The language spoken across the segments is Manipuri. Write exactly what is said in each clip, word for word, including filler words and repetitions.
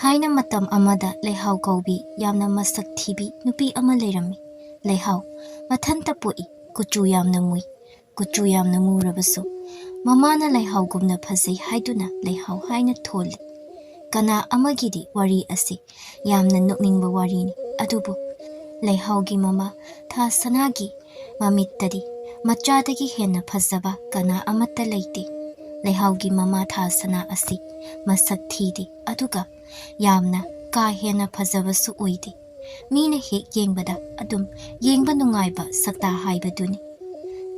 ꯊꯥꯏꯅ ꯃꯇꯝ ꯑꯃꯗ ꯂꯩꯍꯥꯎ ꯀꯧꯕꯤ ꯌꯥꯝꯅ ꯃꯁꯛ ꯊꯤꯕꯤ ꯅꯨꯄꯤ ꯑꯃ ꯂꯩꯔꯝꯃꯤ꯫ ꯂꯩꯍꯥꯎ ꯃꯊꯟꯇ ꯄꯣꯛꯏ꯫ ꯀꯨꯆꯨ ꯌꯥꯝꯅ ꯃꯨꯏ꯫ ꯀꯨꯆꯨ ꯌꯥꯝꯅ ꯃꯨꯔꯕꯁꯨ ꯃꯃꯥꯅ ꯂꯩꯍꯥꯎꯒꯨꯝꯅ ꯐꯖꯩ ꯍꯥꯏꯗꯨꯅ ꯂꯩꯍꯥꯎ ꯍꯥꯏꯅ ꯊꯣꯜꯂꯤ꯫ ꯀꯅꯥ ꯑꯃꯒꯤꯗꯤ ꯋꯥꯔꯤ ꯑꯁꯤ ꯌꯥꯝꯅ ꯅꯣꯛꯅꯤꯡꯕ ꯋꯥꯔꯤꯅꯤ꯫ ꯑꯗꯨꯕꯨ ꯂꯩꯍꯥꯎꯒꯤ ꯃꯃꯥ ꯊꯥ ꯁꯅꯥꯒꯤ ꯃꯃꯤꯠꯇꯗꯤ ꯃꯆꯥꯗꯒꯤ ꯍꯦꯟꯅ ꯐꯖꯕ ꯀꯅꯥ ꯑꯃꯠꯇ ꯂꯩꯇꯦ꯫ ꯂꯩꯍꯥꯎꯒꯤ ꯃꯃꯥ ꯊꯥ ꯁꯅꯥ ꯑꯁꯤ ꯃꯁꯛ ꯊꯤꯗꯦ, ꯑꯗꯨꯒ ꯌꯥꯝꯅ ꯀꯥ ꯍꯦꯟꯅ ꯐꯖꯕꯁꯨ ꯑꯣꯏꯗꯦ꯫ ꯃꯤꯅ ꯍꯦꯛ ꯌꯦꯡꯕꯗ ꯑꯗꯨꯝ ꯌꯦꯡꯕ ꯅꯨꯡꯉꯥꯏꯕ ꯁꯛꯇꯥ ꯍꯥꯏꯕꯗꯨꯅꯤ꯫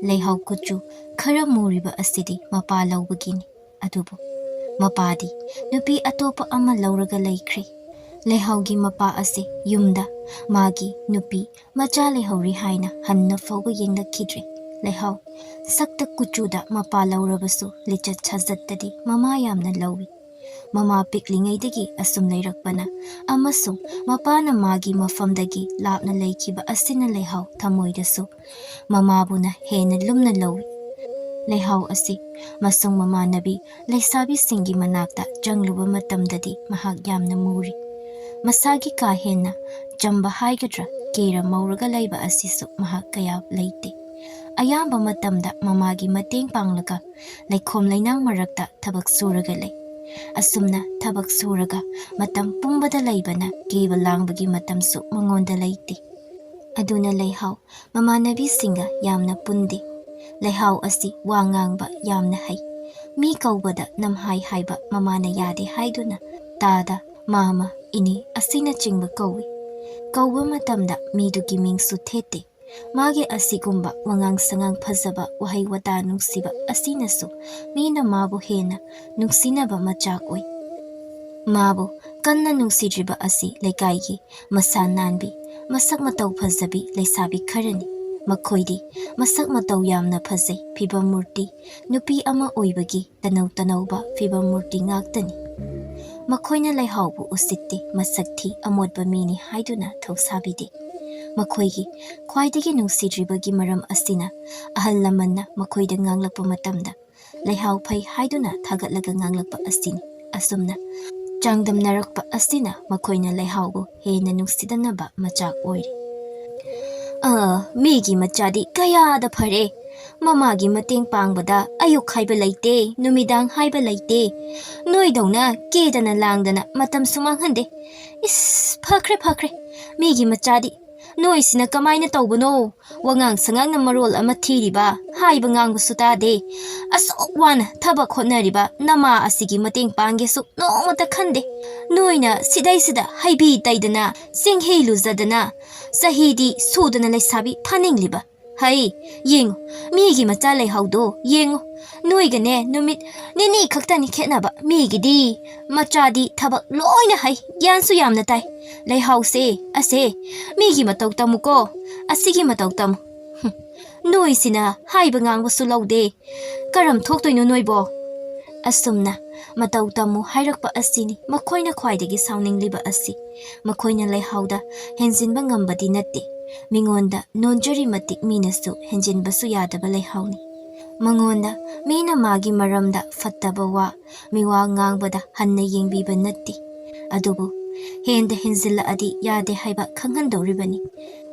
ꯂꯩꯍꯥꯎ ꯀꯨꯆꯨ ꯈꯔ ꯃꯨꯔꯤꯕ ꯑꯁꯤꯗꯤ ꯃꯄꯥ ꯂꯧꯕꯒꯤꯅꯤ꯫ ꯑꯗꯨꯕꯨ ꯃꯄꯥꯗꯤ ꯅꯨꯄꯤ ꯑꯇꯣꯞꯄ ꯑꯃ ꯂꯧꯔꯒ ꯂꯩꯈ꯭ꯔꯦ꯫ ꯂꯩꯍꯥꯎꯒꯤ ꯃꯄꯥ ꯑꯁꯤ ꯌꯨꯝꯗ ꯃꯥꯒꯤ ꯅꯨꯄꯤ ꯃꯆꯥ ꯂꯩꯍꯧꯔꯤ ꯍꯥꯏꯅ ꯍꯟꯅ ꯐꯥꯎꯕ ꯌꯦꯡꯂꯛꯈꯤꯗ꯭ꯔꯦ꯫ ꯂꯩꯍꯥꯎ ꯁꯛꯇ ꯀꯨꯆꯨꯗ ꯃꯄꯥ ꯂꯧꯔꯕꯁꯨ ꯂꯤꯆꯠ ꯁꯥꯖꯠꯇꯗꯤ ꯃꯃꯥ ꯌꯥꯝꯅ ꯂꯧꯏ꯫ ꯃꯃꯥ ꯄꯤꯛꯂꯤꯉꯩꯗꯒꯤ ꯑꯁꯨꯝ ꯂꯩꯔꯛꯄꯅ ꯑꯃꯁꯨꯡ ꯃꯄꯥꯅ ꯃꯥꯒꯤ ꯃꯐꯝꯗꯒꯤ ꯂꯥꯞꯅ ꯂꯩꯈꯤꯕ ꯑꯁꯤꯅ ꯂꯩꯍꯥꯎ ꯊꯃꯣꯏꯗꯁꯨ ꯃꯃꯥꯕꯨꯅ ꯍꯦꯟꯅ ꯂꯨꯝꯅ ꯂꯧꯏ꯫ ꯂꯩꯍꯥꯎ ꯑꯁꯤ ꯃꯁꯨꯡ ꯃꯃꯥꯟꯅꯕꯤ ꯂꯩꯁꯥꯕꯤꯁꯤꯡꯒꯤ ꯃꯅꯥꯛꯇ ꯆꯪꯂꯨꯕ ꯃꯇꯝꯗꯗꯤ ꯃꯍꯥꯛ ꯌꯥꯝꯅ ꯃꯨꯔꯤ꯫ ꯃꯁꯥꯒꯤ ꯀꯥ ꯍꯦꯟꯅ ꯆꯝꯕ ꯍꯥꯏꯒꯗ꯭ꯔꯥ, ꯀꯦꯔ ꯃꯧꯔꯒ ꯂꯩꯕ ꯑꯁꯤꯁꯨ ꯃꯍꯥꯛ ꯀꯌꯥ ꯂꯩꯇꯦ꯫ ꯑꯌꯥꯝꯕ ꯃꯇꯝꯗ ꯃꯃꯥꯒꯤ ꯃꯇꯦꯡ ꯄꯥꯡꯂꯒ ꯂꯩꯈꯣꯝ ꯂꯩꯅꯥꯡ ꯃꯔꯛꯇ ꯊꯕꯛ ꯁꯨꯔꯒ ꯂꯩ꯫ ꯑꯁꯨꯝꯅ ꯊꯕꯛ ꯁꯨꯔꯒ ꯃꯇꯝ ꯄꯨꯝꯕꯗ ꯂꯩꯕꯅ ꯀꯦꯕ ꯂꯥꯡꯕꯒꯤ ꯃꯇꯝꯁꯨ ꯃꯉꯣꯟꯗ ꯂꯩꯇꯦ꯫ ꯑꯗꯨꯅ ꯂꯩꯍꯥꯎ ꯃꯃꯥꯟꯅꯕꯤꯁꯤꯡꯒ ꯌꯥꯝꯅ ꯄꯨꯟꯗꯦ꯫ ꯂꯩꯍꯥꯎ ꯑꯁꯤ ꯋꯥ ꯉꯥꯡꯕ ꯌꯥꯝꯅ ꯍꯩ꯫ ꯃꯤ ꯀꯧꯕꯗ ꯅꯝꯍꯥꯏ ꯍꯥꯏꯕ ꯃꯃꯥꯅ ꯌꯥꯗꯦ ꯍꯥꯏꯗꯨꯅ ꯇꯥꯗ, ꯃꯥꯃ, ꯏꯅꯦ ꯑꯁꯤꯅꯆꯤꯡꯕ ꯀꯧꯏ꯫ ꯀꯧꯕ ꯃꯇꯝꯗ ꯃꯤꯗꯨꯒꯤ ꯃꯤꯡꯁꯨ ꯊꯦꯠꯇꯦ꯫ ꯃꯥꯒꯤ ꯑꯁꯤꯒꯨꯝꯕ ꯋꯥꯉꯥꯡ ꯁꯉꯥꯡ ꯐꯖꯕ, ꯋꯥꯍꯩ ꯋꯥꯇꯥ ꯅꯨꯡꯁꯤꯕ ꯑꯁꯤꯅꯁꯨ ꯃꯤꯅ ꯃꯥꯕꯨ ꯍꯦꯟꯅ ꯅꯨꯡꯁꯤꯅꯕ ꯃꯆꯥꯛ ꯑꯣꯏ꯫ ꯃꯥꯕꯨ ꯀꯟꯅ ꯅꯨꯡꯁꯤꯗ꯭ꯔꯤꯕ ꯑꯁꯤ ꯂꯩꯀꯥꯏꯒꯤ ꯃꯁꯥ ꯅꯥꯟꯕꯤ, ꯃꯁꯛ ꯃꯇꯧ ꯐꯖꯕꯤ ꯂꯩꯁꯥꯕꯤ ꯈꯔꯅꯤ꯫ ꯃꯈꯣꯏꯗꯤ ꯃꯁꯛ ꯃꯇꯧ ꯌꯥꯝꯅ ꯐꯖꯩ, ꯐꯤꯕꯝ ꯃꯨꯔꯇꯤ, ꯅꯨꯄꯤ ꯑꯃ ꯑꯣꯏꯕꯒꯤ ꯇꯅꯧ ꯇꯅꯧꯕ ꯐꯤꯕꯝ ꯃꯨꯔꯇꯤ ꯉꯥꯛꯇꯅꯤ꯫ ꯃꯈꯣꯏꯅ ꯂꯩꯍꯥꯎꯕꯨ ꯎꯁꯤꯠꯇꯦ, ꯃꯁꯛ ꯊꯤ, ꯑꯃꯣꯠꯄ ꯃꯤꯅꯤ ꯍꯥꯏꯗꯨꯅ ꯊꯧꯁꯥꯕꯤꯗꯦ꯫ ꯃꯈꯣꯏꯒꯤ ꯈ꯭ꯋꯥꯏꯗꯒꯤ ꯅꯨꯡꯁꯤꯗ꯭ꯔꯤꯕꯒꯤ ꯃꯔꯝ ꯑꯁꯤꯅ ꯑꯍꯜ ꯂꯃꯟꯅ ꯃꯈꯣꯏꯗ ꯉꯥꯡꯂꯛꯄ ꯃꯇꯝꯗ ꯂꯩꯍꯥꯎ ꯐꯩ ꯍꯥꯏꯗꯨꯅ ꯊꯥꯒꯠꯂꯒ ꯉꯥꯡꯂꯛꯄ ꯑꯁꯤꯅꯤ꯫ ꯑꯁꯨꯝꯅ ꯆꯥꯡꯗꯝꯅꯔꯛꯄ ꯑꯁꯤꯅ ꯃꯈꯣꯏꯅ ꯂꯩꯍꯥꯎꯕꯨ ꯍꯦꯟꯅ ꯅꯨꯡꯁꯤꯗꯅꯕ ꯃꯆꯥꯛ ꯑꯣꯏꯔꯤ꯫ "ꯑ, ꯃꯤꯒꯤ ꯃꯆꯥꯗꯤ ꯀꯌꯥꯗ ꯐꯔꯦ꯫ ꯃꯃꯥꯒꯤ ꯃꯇꯦꯡ ꯄꯥꯡꯕꯗ ꯑꯌꯨꯛ ꯍꯥꯏꯕ ꯂꯩꯇꯦ, ꯅꯨꯃꯤꯗꯥꯡ ꯍꯥꯏꯕ ꯂꯩꯇꯦ꯫ ꯅꯣꯏꯗꯧꯅ ꯀꯦꯗꯅ ꯂꯥꯡꯗꯅ ꯃꯇꯝꯁꯨ ꯃꯥꯡꯍꯟꯗꯦ꯫ ꯏꯁ, ꯐꯈ꯭ꯔꯦ, ꯐꯈ꯭ꯔꯦ꯫ ꯃꯤꯒꯤ ꯃꯆꯥꯗꯤ ꯅꯣꯏꯁꯤꯅ ꯀꯃꯥꯏꯅ ꯇꯧꯕꯅꯣ? ꯋꯥꯉꯥꯡ ꯁꯉꯥꯡꯅ ꯃꯔꯣꯜ ꯑꯃ ꯊꯤꯔꯤꯕ, ꯍꯥꯏꯕ ꯉꯥꯡꯕꯁꯨ ꯇꯥꯗꯦ꯫ ꯑꯁꯨꯛ ꯋꯥꯅ ꯊꯕꯛ ꯍꯣꯠꯅꯔꯤꯕ ꯅꯃꯥ ꯑꯁꯤꯒꯤ ꯃꯇꯦꯡ ꯄꯥꯡꯒꯦꯁꯨ ꯅꯣꯡꯃꯇ ꯈꯟꯗꯦ꯫ ꯅꯣꯏꯅ ꯁꯤꯗꯩꯁꯤꯗ ꯍꯩꯕꯤ ꯇꯩꯗꯅ, ꯆꯤꯡꯍꯤ ꯂꯨꯖꯗꯅ, ꯆꯍꯤꯗꯤ ꯁꯨꯗꯅ ꯂꯩꯁꯥꯕꯤ ꯐꯥꯅꯤꯡꯂꯤꯕ꯫ ꯍꯩ, ꯌꯦꯡꯉꯨ, ꯃꯤꯒꯤ ꯃꯆꯥ ꯂꯩꯍꯥꯎꯗꯣ ꯌꯦꯡꯉꯨ꯫ ꯅꯣꯏꯒꯅꯦ ꯅꯨꯃꯤꯠ ꯅꯤꯅꯤ ꯈꯛꯇꯅꯤ ꯈꯦꯠꯅꯕ꯫ ꯃꯤꯒꯤꯗꯤ ꯃꯆꯥꯗꯤ ꯊꯕꯛ ꯂꯣꯏꯅ ꯍꯩ, ꯒ꯭ꯌꯥꯟꯁꯨ ꯌꯥꯝꯅ ꯇꯥꯏ꯫ ꯂꯩꯍꯥꯎꯁꯦ ꯑꯁꯦ ꯃꯤꯒꯤ ꯃꯇꯧ ꯇꯝꯃꯨꯀꯣ, ꯑꯁꯤꯒꯤ ꯃꯇꯧ ꯇꯝꯃꯨ꯫ ꯍꯨꯝ, ꯅꯣꯏꯁꯤꯅ ꯍꯥꯏꯕ ꯉꯥꯡꯕꯁꯨ ꯂꯧꯗꯦ꯫ ꯀꯔꯝ ꯊꯣꯛꯇꯣꯏꯅꯣ ꯅꯣꯏꯕꯣ?" ꯑꯁꯨꯝꯅ ꯃꯇꯧ ꯇꯝꯃꯨ ꯍꯥꯏꯔꯛꯄ ꯑꯁꯤꯅꯤ ꯃꯈꯣꯏꯅ ꯈ꯭ꯋꯥꯏꯗꯒꯤ ꯁꯥꯎꯅꯤꯡꯂꯤꯕ ꯑꯁꯤ꯫ ꯃꯈꯣꯏꯅ ꯂꯩꯍꯥꯎꯗ ꯍꯦꯟꯖꯤꯟꯕ ꯉꯝꯕꯗꯤ ꯅꯠꯇꯦ꯫ ꯃꯤꯉꯣꯟꯗ ꯅꯣꯟꯖꯔꯤ ꯃꯇꯤꯛ ꯃꯤꯅꯁꯨ ꯍꯦꯟꯖꯤꯟꯕꯁꯨ ꯌꯥꯗꯕ ꯂꯩꯍꯥꯎꯅꯤ꯫ ꯃꯉꯣꯟꯗ ꯃꯤꯅ ꯃꯥꯒꯤ ꯃꯔꯝꯗ ꯐꯠꯇꯕ ꯋꯥ, ꯃꯤꯋꯥ ꯉꯥꯡꯕꯗ ꯍꯟꯅ ꯌꯦꯡꯕꯤꯕ ꯅꯠꯇꯦ꯫ ꯑꯗꯨꯕꯨ ꯍꯦꯟꯗ ꯍꯦꯟꯖꯤꯜꯂꯛꯑꯗꯤ ꯌꯥꯗꯦ ꯍꯥꯏꯕ ꯈꯪꯍꯟꯗꯧꯔꯤꯕꯅꯤ꯫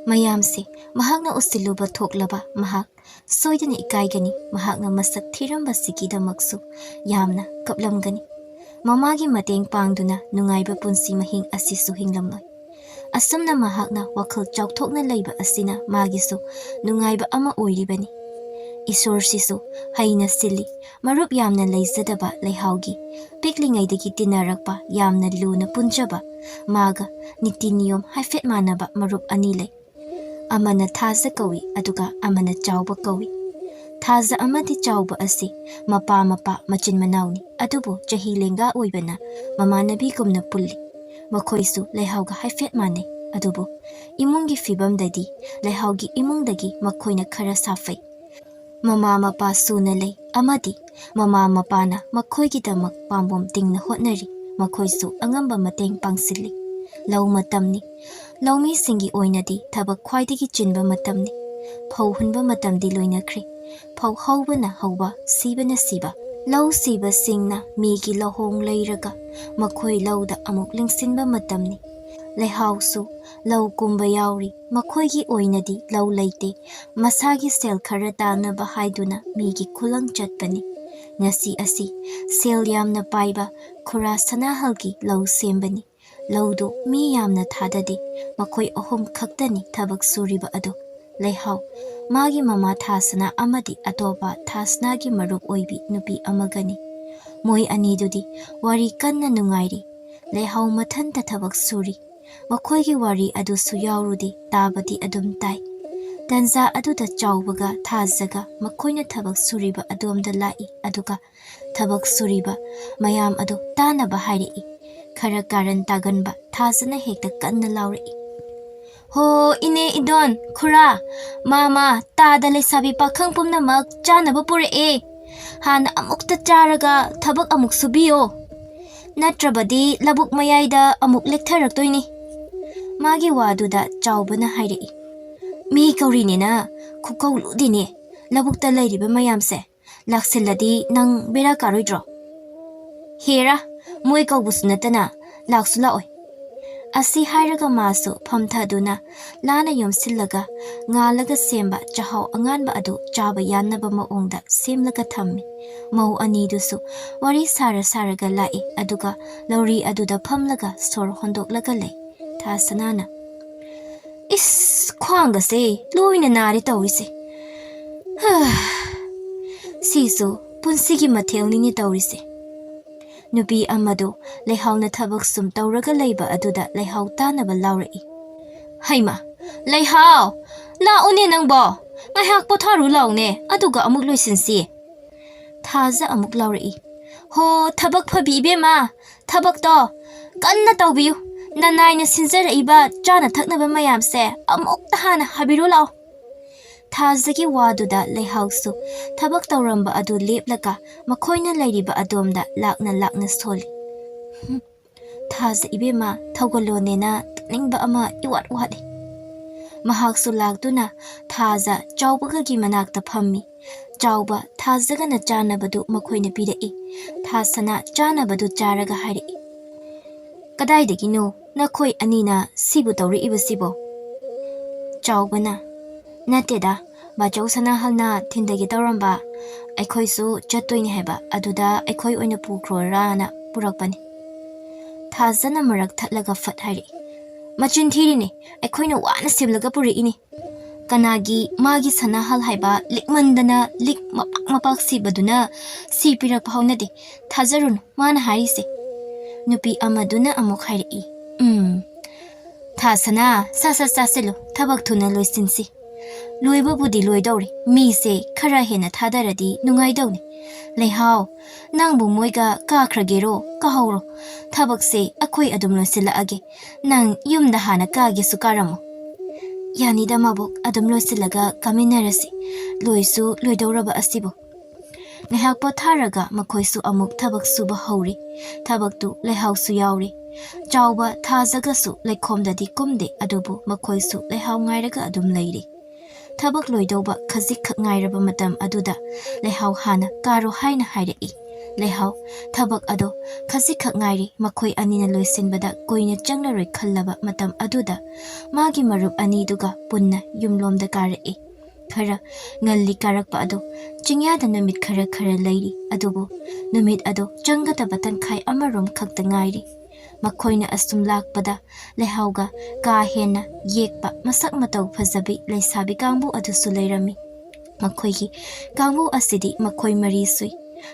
ꯃꯌꯥꯝꯁꯦ ꯃꯍꯥꯛꯅ ꯎꯁꯤꯜꯂꯨꯕ ꯊꯣꯛꯂꯕ ꯃꯍꯥꯛ ꯁꯣꯏꯗꯅ ꯏꯀꯥꯏꯒꯅꯤ꯫ ꯃꯍꯥꯛꯅ ꯃꯁꯛ ꯊꯤꯔꯝꯕꯁꯤꯒꯤꯗꯃꯛꯁꯨ ꯌꯥꯝꯅ ꯀꯞꯂꯝꯒꯅꯤ꯫ ꯃꯃꯥꯒꯤ ꯃꯇꯦꯡ ꯄꯥꯡꯗꯨꯅ ꯅꯨꯡꯉꯥꯏꯕ ꯄꯨꯟꯁꯤ ꯃꯍꯤꯡ ꯑꯁꯤꯁꯨ ꯍꯤꯡꯂꯝꯂꯣꯏ꯫ ꯑꯁꯨꯝꯅ ꯃꯍꯥꯛꯅ ꯋꯥꯈꯜ ꯆꯥꯎꯊꯣꯛꯅ ꯂꯩꯕ ꯑꯁꯤꯅ ꯃꯥꯒꯤꯁꯨ ꯅꯨꯡꯉꯥꯏꯕ ꯑꯃ ꯑꯣꯏꯔꯤꯕꯅꯤ꯫ ꯏꯁꯣꯔꯁꯤꯁꯨ ꯍꯩꯅ ꯁꯤꯜꯂꯤ꯫ ꯃꯔꯨꯞ ꯌꯥꯝꯅ ꯂꯩꯖꯗꯕ ꯂꯩꯍꯥꯎꯒꯤ ꯄꯤꯛꯂꯤꯉꯩꯗꯒꯤ ꯇꯤꯟꯅꯔꯛꯄ, ꯌꯥꯝꯅ ꯂꯨꯅ ꯄꯨꯟꯖꯕ, ꯃꯥꯒ ꯅꯤꯇꯤ ꯅꯤꯌꯣꯝ ꯍꯥꯏꯐꯦꯠ ꯃꯥꯟꯅꯕ ꯃꯔꯨꯞ ꯑꯅꯤ ꯂꯩ꯫ ꯑꯃꯅ ꯊꯥꯖ ꯀꯧꯏ, ꯑꯗꯨꯒ ꯑꯃꯅ ꯆꯥꯎꯕ ꯀꯧꯏ꯫ ꯊꯥꯖ ꯑꯃꯗꯤ ꯆꯥꯎꯕ ꯑꯁꯤ ꯃꯄꯥ ꯃꯄꯥ ꯃꯆꯤꯟ ꯃꯅꯥꯎꯅꯤ, ꯑꯗꯨꯕꯨ ꯆꯍꯤ ꯂꯦꯡꯒꯥ ꯑꯣꯏꯕꯅ ꯃꯃꯥꯟꯅꯕꯤꯒꯨꯝꯅ ꯄꯨꯜꯂꯤ꯫ ꯃꯈꯣꯏꯁꯨ ꯂꯩꯍꯥꯎꯒ ꯍꯥꯏꯐꯦꯠ ꯃꯥꯟꯅꯩ, ꯑꯗꯨꯕꯨ ꯏꯃꯨꯡꯒꯤ ꯐꯤꯕꯝꯗꯗꯤ ꯂꯩꯍꯥꯎꯒꯤ ꯏꯃꯨꯡꯗꯒꯤ ꯃꯈꯣꯏꯅ ꯈꯔ ꯁꯥꯐꯩ꯫ ꯃꯃꯥ ꯃꯄꯥ ꯁꯨꯅ ꯂꯩ, ꯑꯃꯗꯤ ꯃꯃꯥ ꯃꯄꯥꯅ ꯃꯈꯣꯏꯒꯤꯗꯃꯛ ꯄꯥꯝꯕꯣꯝ ꯇꯤꯡꯅ ꯍꯣꯠꯅꯔꯤ꯫ ꯃꯈꯣꯏꯁꯨ ꯑꯉꯝꯕ ꯃꯇꯦꯡ ꯄꯥꯡꯁꯤꯜꯂꯤ꯫ ꯂꯧ ꯃꯇꯝꯅꯤ꯫ ꯂꯧꯃꯤꯁꯤꯡꯒꯤ ꯑꯣꯏꯅꯗꯤ ꯊꯕꯛ ꯈ꯭ꯋꯥꯏꯗꯒꯤ ꯆꯤꯟꯕ ꯃꯇꯝꯅꯤ꯫ ꯐꯧ ꯍꯨꯟꯕ ꯃꯇꯝꯗꯤ ꯂꯣꯏꯅꯈ꯭ꯔꯦ꯫ ꯐꯧ ꯍꯧꯕꯅ ꯍꯧꯕ, ꯁꯤꯕꯅ ꯁꯤꯕ꯫ ꯂꯧ ꯁꯤꯕꯁꯤꯡꯅ ꯃꯤꯒꯤ ꯂꯧꯍꯣꯡ ꯂꯩꯔꯒ ꯃꯈꯣꯏ ꯂꯧꯗ ꯑꯃꯨꯛ ꯂꯤꯡꯁꯤꯟꯕ ꯃꯇꯝꯅꯤ꯫ ꯂꯩꯍꯥꯎꯁꯨ ꯂꯧ ꯀꯨꯝꯕ ꯌꯥꯎꯔꯤ꯫ ꯃꯈꯣꯏꯒꯤ ꯑꯣꯏꯅꯗꯤ ꯂꯧ ꯂꯩꯇꯦ꯫ ꯃꯁꯥꯒꯤ ꯁꯦꯜ ꯈꯔ ꯇꯥꯟꯅꯕ ꯍꯥꯏꯗꯨꯅ ꯃꯤꯒꯤ ꯈꯨꯂꯪ ꯆꯠꯄꯅꯤ꯫ ꯉꯁꯤ ꯑꯁꯤ ꯁꯦꯜ ꯌꯥꯝꯅ ꯄꯥꯏꯕ ꯈꯨꯔꯥ ꯁꯅꯥꯍꯜꯒꯤ ꯂꯧ ꯁꯦꯝꯕꯅꯤ꯫ ꯂꯧꯗꯨ ꯃꯤ ꯌꯥꯝꯅ ꯊꯥꯗꯗꯦ꯫ ꯃꯈꯣꯏ ꯑꯍꯨꯝ ꯈꯛꯇꯅꯤ ꯊꯕꯛ ꯁꯨꯔꯤꯕ ꯑꯗꯨ꯫ ꯂꯩꯍꯥꯎ, ꯃꯥꯒꯤ ꯃꯃꯥ ꯊꯥꯁꯅꯥ ꯑꯃꯗꯤ ꯑꯇꯣꯞꯄ ꯊꯥꯁꯅꯥꯒꯤ ꯃꯔꯨꯞ ꯑꯣꯏꯕꯤ ꯅꯨꯄꯤ ꯑꯃꯒꯅꯤ꯫ ꯃꯣꯏ ꯑꯅꯤꯗꯨꯗꯤ ꯋꯥꯔꯤ ꯀꯟꯅ ꯅꯨꯡꯉꯥꯏꯔꯤ꯫ ꯂꯩꯍꯥꯎ ꯃꯊꯟꯇ ꯊꯕꯛ ꯁꯨꯔꯤ꯫ ꯃꯈꯣꯏꯒꯤ ꯋꯥꯔꯤ ꯑꯗꯨꯁꯨ ꯌꯥꯎꯔꯨꯗꯦ, ꯇꯥꯕꯗꯤ ꯑꯗꯨꯝ ꯇꯥꯏ꯫ ꯇꯟꯖꯥ ꯑꯗꯨꯗ ꯆꯥꯎꯕꯒ ꯊꯥꯖꯒ ꯃꯈꯣꯏꯅ ꯊꯕꯛ ꯁꯨꯔꯤꯕ ꯑꯗꯣꯝꯗ ꯂꯥꯛꯏ, ꯑꯗꯨꯒ ꯊꯕꯛ ꯁꯨꯔꯤꯕ ꯃꯌꯥꯝ ꯑꯗꯨ ꯇꯥꯅꯕ ꯍꯥꯏꯔꯛꯏ꯫ ꯈꯔ ꯀꯥꯔꯟ ꯇꯥꯒꯟꯕ ꯊꯥꯖꯅ ꯍꯦꯛꯇ ꯀꯟꯅ ꯂꯥꯎꯔꯛꯏ, "ꯍꯣ, ꯏꯅꯦ, ꯏꯗꯣꯟ, ꯈꯨꯔꯥ, ꯃꯥꯃꯥ, ꯇꯥꯗ ꯂꯩꯁꯥꯕꯤ ꯄꯥꯈꯪ ꯄꯨꯝꯅꯃꯛ ꯆꯥꯅꯕ ꯄꯨꯔꯛꯑꯦ꯫ ꯍꯥꯟꯅ ꯑꯃꯨꯛꯇ ꯆꯥꯔꯒ ꯊꯕꯛ ꯑꯃꯨꯛ ꯁꯨꯕꯤꯌꯣ꯫ ꯅꯠꯇ꯭ꯔꯕꯗꯤ ꯂꯧꯕꯨꯛ ꯃꯌꯥꯏꯗ ꯑꯃꯨꯛ ꯂꯦꯛꯊꯔꯛꯇꯣꯏꯅꯤ꯫" ꯃꯥꯒꯤ ꯋꯥꯗꯨꯗ ꯆꯥꯎꯕꯅ ꯍꯥꯏꯔꯛꯏ, "ꯃꯤ ꯀꯧꯔꯤꯅꯦꯅ ꯈꯨꯀꯧ ꯂꯨꯗꯦꯅꯦ꯫ ꯂꯧꯕꯨꯛꯇ ꯂꯩꯔꯤꯕ ꯃꯌꯥꯝꯁꯦ ꯂꯥꯛꯁꯤꯜꯂꯗꯤ ꯅꯪ ꯕꯦꯔꯥ ꯀꯥꯔꯣꯏꯗ꯭ꯔꯣ? ꯍꯦꯔꯥ, ꯃꯣꯏ ꯀꯧꯕꯁꯨ ꯅꯠꯇꯅ ꯂꯥꯛꯁꯨ ꯂꯥꯛꯑꯣꯏ꯫" ꯑꯁꯤ ꯍꯥꯏꯔꯒ ꯃꯥꯁꯨ ꯐꯝꯊꯗꯨꯅ ꯂꯥꯅ ꯌꯣꯝꯁꯤꯜꯂꯒ ꯉꯥꯜꯂꯒ ꯁꯦꯝꯕ ꯆꯥꯛꯍꯥꯎ ꯑꯉꯥꯟꯕ ꯑꯗꯨ ꯆꯥꯕ ꯌꯥꯅꯕ ꯃꯑꯣꯡꯗ ꯁꯦꯝꯂꯒ ꯊꯝꯃꯤ꯫ ꯃꯧ ꯑꯅꯤꯗꯨꯁꯨ ꯋꯥꯔꯤ ꯁꯥꯔ ꯁꯥꯔꯒ ꯂꯥꯛꯏ, ꯑꯗꯨꯒ ꯂꯧꯔꯤ ꯑꯗꯨꯗ ꯐꯝꯂꯒ ꯁꯣꯔ ꯍꯣꯟꯗꯣꯛꯂꯒ ꯂꯩ꯫ ꯊꯥꯁꯅꯥꯅ, "ꯏꯁ, ꯈ꯭ꯋꯥꯡꯒꯁꯦ ꯂꯣꯏꯅ ꯅꯥꯔꯦ ꯇꯧꯔꯤꯁꯦ꯫ ꯍꯥ, ꯁꯤꯁꯨ ꯄꯨꯟꯁꯤꯒꯤ ꯃꯊꯦꯜꯅꯤꯅꯦ ꯇꯧꯔꯤꯁꯦ꯫" ꯅꯨꯄꯤ ꯑꯃꯗꯨ ꯂꯩꯍꯥꯎꯅ ꯊꯕꯛ ꯁꯨꯝ ꯇꯧꯔꯒ ꯂꯩꯕ ꯑꯗꯨꯗ ꯂꯩꯍꯥꯎ ꯇꯥꯅꯕ ꯂꯥꯎꯔꯛꯏ꯫ "ꯍꯩꯃ, ꯂꯩꯍꯥꯎ, ꯂꯥꯛꯎꯅꯦ ꯅꯪꯕꯣ꯫ ꯉꯥꯏꯍꯥꯛ ꯄꯣꯊꯥꯔꯨ ꯂꯥꯎꯅꯦ, ꯑꯗꯨꯒ ꯑꯃꯨꯛ ꯂꯣꯏꯁꯤꯟꯁꯤ꯫" ꯊꯥꯖ ꯑꯃꯨꯛ ꯂꯥꯎꯔꯛꯏ, "ꯍꯣ, ꯊꯕꯛ ꯐꯕꯤ ꯏꯕꯦꯝꯃ, ꯊꯕꯛꯇꯣ ꯀꯟꯅ ꯇꯧꯕꯤꯌꯨ꯫ ꯅꯅꯥꯏꯅ ꯁꯤꯟꯖꯔꯛꯏꯕ ꯆꯥꯅ ꯊꯛꯅꯕ ꯃꯌꯥꯝꯁꯦ ꯑꯃꯨꯛꯇ ꯍꯥꯟꯅ ꯍꯥꯕꯤꯔꯨ ꯂꯥꯎ꯫" ꯊꯥꯖꯒꯤ ꯋꯥꯗꯨꯗ ꯂꯩꯍꯥꯎꯁꯨ ꯊꯕꯛ ꯇꯧꯔꯝꯕ ꯑꯗꯨ ꯂꯦꯞꯂꯒ ꯃꯈꯣꯏꯅ ꯂꯩꯔꯤꯕ ꯑꯗꯣꯝꯗ ꯂꯥꯛꯅ ꯂꯥꯛꯅ ꯁꯣꯜꯂꯤ꯫ ꯊꯥꯖ ꯏꯕꯦꯝꯃ, ꯊꯧꯒꯜꯂꯣꯟꯅꯦꯅ ꯇꯣꯛꯅꯤꯡꯕ ꯑꯃ ꯏꯋꯥꯠ ꯋꯥꯠꯂꯤ꯫ ꯃꯍꯥꯛꯁꯨ ꯂꯥꯛꯇꯨꯅ ꯊꯥꯖ ꯆꯥꯎꯕꯒꯒꯤ ꯃꯅꯥꯛꯇ ꯐꯝꯃꯤ꯫ ꯆꯥꯎꯕ ꯊꯥꯖꯒꯅ ꯆꯥꯅꯕꯗꯨ ꯃꯈꯣꯏꯅ ꯄꯤꯔꯛꯏ꯫ ꯊꯥꯁꯅꯥ ꯆꯥꯅꯕꯗꯨ ꯆꯥꯔꯒ ꯍꯥꯏꯔꯛꯏ, "ꯀꯗꯥꯏꯗꯒꯤꯅꯣ ꯅꯈꯣꯏ ꯑꯅꯤꯅ ꯁꯤꯕꯨ ꯇꯧꯔꯛꯏꯕꯁꯤꯕꯣ?" ꯆꯥꯎꯕꯅ, "ꯅꯠꯇꯦꯗ, ꯕꯥꯆꯧ ꯁꯅꯥꯍꯜꯅ ꯊꯤꯟꯗꯒꯦ ꯇꯧꯔꯝꯕ, ꯑꯩꯈꯣꯏꯁꯨ ꯆꯠꯇꯣꯏꯅꯦ ꯍꯥꯏꯕ, ꯑꯗꯨꯗ ꯑꯩꯈꯣꯏ ꯑꯣꯏꯅ ꯄꯨꯈ꯭ꯔꯣꯔꯥꯅ ꯄꯨꯔꯛꯄꯅꯤ꯫" ꯊꯥꯖꯅ ꯃꯔꯛ ꯊꯠꯂꯒ ꯐꯠ ꯍꯥꯏꯔꯛꯏ, "ꯃꯆꯤꯟ ꯊꯤꯔꯤꯅꯤ, ꯑꯩꯈꯣꯏꯅ ꯋꯥꯅ ꯁꯦꯝꯂꯒ ꯄꯨꯔꯛꯏꯅꯤ꯫ ꯀꯅꯥꯒꯤ ꯃꯥꯒꯤ ꯁꯅꯥꯍꯜ ꯍꯥꯏꯕ ꯂꯤꯛꯃꯟꯗꯅ ꯂꯤꯛ ꯃꯄꯥꯛ ꯃꯄꯥꯛ ꯁꯤꯕꯗꯨꯅ ꯁꯤ ꯄꯤꯔꯛꯄ ꯍꯧꯅꯗꯦ꯫ ꯊꯥꯖꯔꯨꯅꯨ ꯃꯥꯅ ꯍꯥꯏꯔꯤꯁꯦ꯫" ꯅꯨꯄꯤ ꯑꯃꯗꯨꯅ ꯑꯃꯨꯛ ꯍꯥꯏꯔꯛꯏ, "ꯎꯝ, ꯊꯥꯁꯅꯥ, ꯁꯥ ꯁꯥ ꯆꯥꯁꯤꯜꯂꯨ, ꯊꯕꯛ ꯊꯨꯅ ꯂꯣꯏꯁꯤꯟꯁꯤ꯫" "ꯂꯣꯏꯕꯕꯨꯗꯤ ꯂꯣꯏꯗꯧꯔꯦ, ꯃꯤꯁꯦ ꯈꯔ ꯍꯦꯟꯅ ꯊꯥꯗꯔꯗꯤ ꯅꯨꯡꯉꯥꯏꯗꯧꯅꯤ꯫ ꯂꯩꯍꯥꯎ, ꯅꯪꯕꯨ ꯃꯣꯏꯒ ꯀꯥꯈ꯭ꯔꯒꯦꯔꯣ? ꯀꯥꯍꯧꯔꯣ꯫ ꯊꯕꯛꯁꯦ ꯑꯩꯈꯣꯏ ꯑꯗꯨꯝ ꯂꯣꯏꯁꯤꯜꯂꯛꯑꯒꯦ꯫ ꯅꯪ ꯌꯨꯝꯗ ꯍꯥꯟꯅ ꯀꯥꯒꯦꯁꯨ ꯀꯥꯔꯝꯃꯣ꯫" "ꯌꯥꯅꯤꯗ ꯃꯕꯣꯛ, ꯑꯗꯨꯝ ꯂꯣꯏꯁꯤꯜꯂꯒ ꯀꯥꯃꯤꯟꯅꯔꯁꯤ꯫ ꯂꯣꯏꯁꯨ ꯂꯣꯏꯗꯧꯔꯕ ꯑꯁꯤꯕꯨ꯫" ꯉꯥꯏꯍꯥꯛ ꯄꯣꯊꯥꯔꯒ ꯃꯈꯣꯏꯁꯨ ꯑꯃꯨꯛ ꯊꯕꯛ ꯁꯨꯕ ꯍꯧꯔꯤ꯫ ꯊꯕꯛꯇꯨ ꯂꯩꯍꯥꯎꯁꯨ ꯌꯥꯎꯔꯤ꯫ ꯆꯥꯎꯕ ꯊꯥꯖꯒꯁꯨ ꯂꯩꯈꯣꯝꯗꯗꯤ ꯀꯨꯝꯗꯦ, ꯑꯗꯨꯕꯨ ꯃꯈꯣꯏꯁꯨ ꯂꯩꯍꯥꯎ ꯉꯥꯏꯔꯒ ꯑꯗꯨꯝ ꯂꯩꯔꯤ꯫ ꯊꯕꯛ ꯂꯣꯏꯗꯧꯕ ꯈꯖꯤꯛꯈꯛ ꯉꯥꯏꯔꯕ ꯃꯇꯝ ꯑꯗꯨꯗ ꯂꯩꯍꯥꯎ ꯍꯥꯟꯅ ꯀꯥꯔꯣ ꯍꯥꯏꯅ ꯍꯥꯏꯔꯛꯏ꯫ ꯂꯩꯍꯥꯎ, ꯊꯕꯛ ꯑꯗꯣ ꯈꯖꯤꯛꯈꯛ ꯉꯥꯏꯔꯤ, ꯃꯈꯣꯏ ꯑꯅꯤꯅ ꯂꯣꯏꯁꯤꯟꯕꯗ ꯀꯨꯏꯅ ꯆꯪꯂꯔꯣꯏ ꯈꯜꯂꯕ ꯃꯇꯝ ꯑꯗꯨꯗ ꯃꯥꯒꯤ ꯃꯔꯨꯞ ꯑꯅꯤꯗꯨꯒ ꯄꯨꯟꯅ ꯌꯨꯝꯂꯣꯝꯗ ꯀꯥꯔꯛꯏ꯫ ꯈꯔ ꯉꯜꯂꯤ ꯀꯥꯔꯛꯄ ꯑꯗꯣ꯫ ꯆꯤꯡꯌꯥꯗ ꯅꯨꯃꯤꯠ ꯈꯔ ꯈꯔ ꯂꯩꯔꯤ, ꯑꯗꯨꯕꯨ ꯅꯨꯃꯤꯠ ꯑꯗꯣ ꯆꯪꯒꯗꯕ ꯇꯪꯈꯥꯏ ꯑꯃꯔꯣꯝ ꯈꯛꯇ ꯉꯥꯏꯔꯤ꯫ ꯃꯈꯣꯏꯅ ꯑꯁꯨꯝ ꯂꯥꯛꯄꯗ ꯂꯩꯍꯥꯎꯒ ꯀꯥ ꯍꯦꯟꯅ ꯌꯦꯛꯄ ꯃꯁꯛ ꯃꯇꯧ ꯐꯖꯕꯤ ꯂꯩꯁꯥꯕꯤ ꯀꯥꯡꯕꯨ ꯑꯗꯨꯁꯨ ꯂꯩꯔꯝꯃꯤ꯫ ꯃꯈꯣꯏꯒꯤ ꯀꯥꯡꯕꯨ ꯑꯁꯤꯗꯤ ꯃꯈꯣꯏ ꯃꯔꯤ ꯁꯨꯏ꯫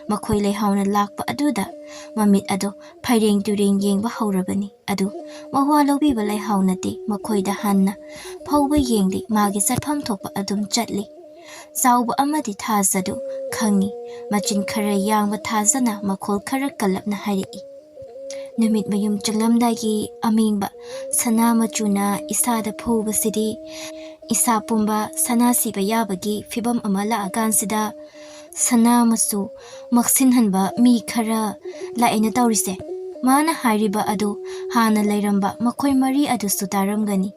ꯃꯈꯣꯏ ꯂꯩꯍꯥꯎꯅ ꯂꯥꯛꯄ ꯑꯗꯨꯗ ꯃꯃꯤꯠ ꯑꯗꯣ ꯐꯩꯔꯦꯡ ꯇꯨꯔꯦꯡ ꯌꯦꯡꯕ ꯍꯧꯔꯕꯅꯤ꯫ ꯑꯗꯨ ꯃꯋꯥ ꯂꯧꯕꯤꯕ ꯂꯩꯍꯥꯎꯅꯗꯤ ꯃꯈꯣꯏꯗ ꯍꯟꯅ ꯐꯥꯎꯕ ꯌꯦꯡꯗꯦ, ꯃꯥꯒꯤ ꯆꯠꯐꯝ ꯊꯣꯛꯄ ꯑꯗꯨꯝ ꯆꯠꯂꯤ꯫ ꯆꯥꯎꯕ ꯑꯃꯗꯤ ꯊꯥꯖꯗꯨ ꯈꯪꯉꯤ꯫ ꯃꯆꯤꯟ ꯈꯔ ꯌꯥꯡꯕ ꯊꯥꯖꯅ ꯃꯈꯣꯜ ꯈꯔ ꯀꯜꯂꯞꯅ ꯍꯥꯏꯔꯛꯏ, "ꯅꯨꯃꯤꯠ ꯃꯌꯨꯝ ꯆꯪꯂꯝꯗꯥꯏꯒꯤ ꯑꯃꯦꯡꯕ ꯁꯅꯥ ꯃꯆꯨꯅ ꯏꯁꯥꯗ ꯐꯨꯕꯁꯤꯗꯤ ꯏꯁꯥ ꯄꯨꯝꯕ ꯁꯅꯥ ꯁꯤꯕ ꯌꯥꯕꯒꯤ ꯐꯤꯕꯝ ꯑꯃ ꯂꯥꯛꯑꯀꯥꯟꯁꯤꯗ ꯁꯅꯥ ꯃꯆꯨ ꯃꯛꯁꯤꯟꯍꯟꯕ ꯃꯤ ꯈꯔ ꯂꯥꯛꯑꯦꯅ ꯇꯧꯔꯤꯁꯦ꯫" ꯃꯥꯅ ꯍꯥꯏꯔꯤꯕ ꯑꯗꯨ ꯍꯥꯟꯅ ꯂꯩꯔꯝꯕ ꯃꯈꯣꯏ ꯃꯔꯤ ꯑꯗꯨꯁꯨ ꯇꯥꯔꯝꯒꯅꯤ꯫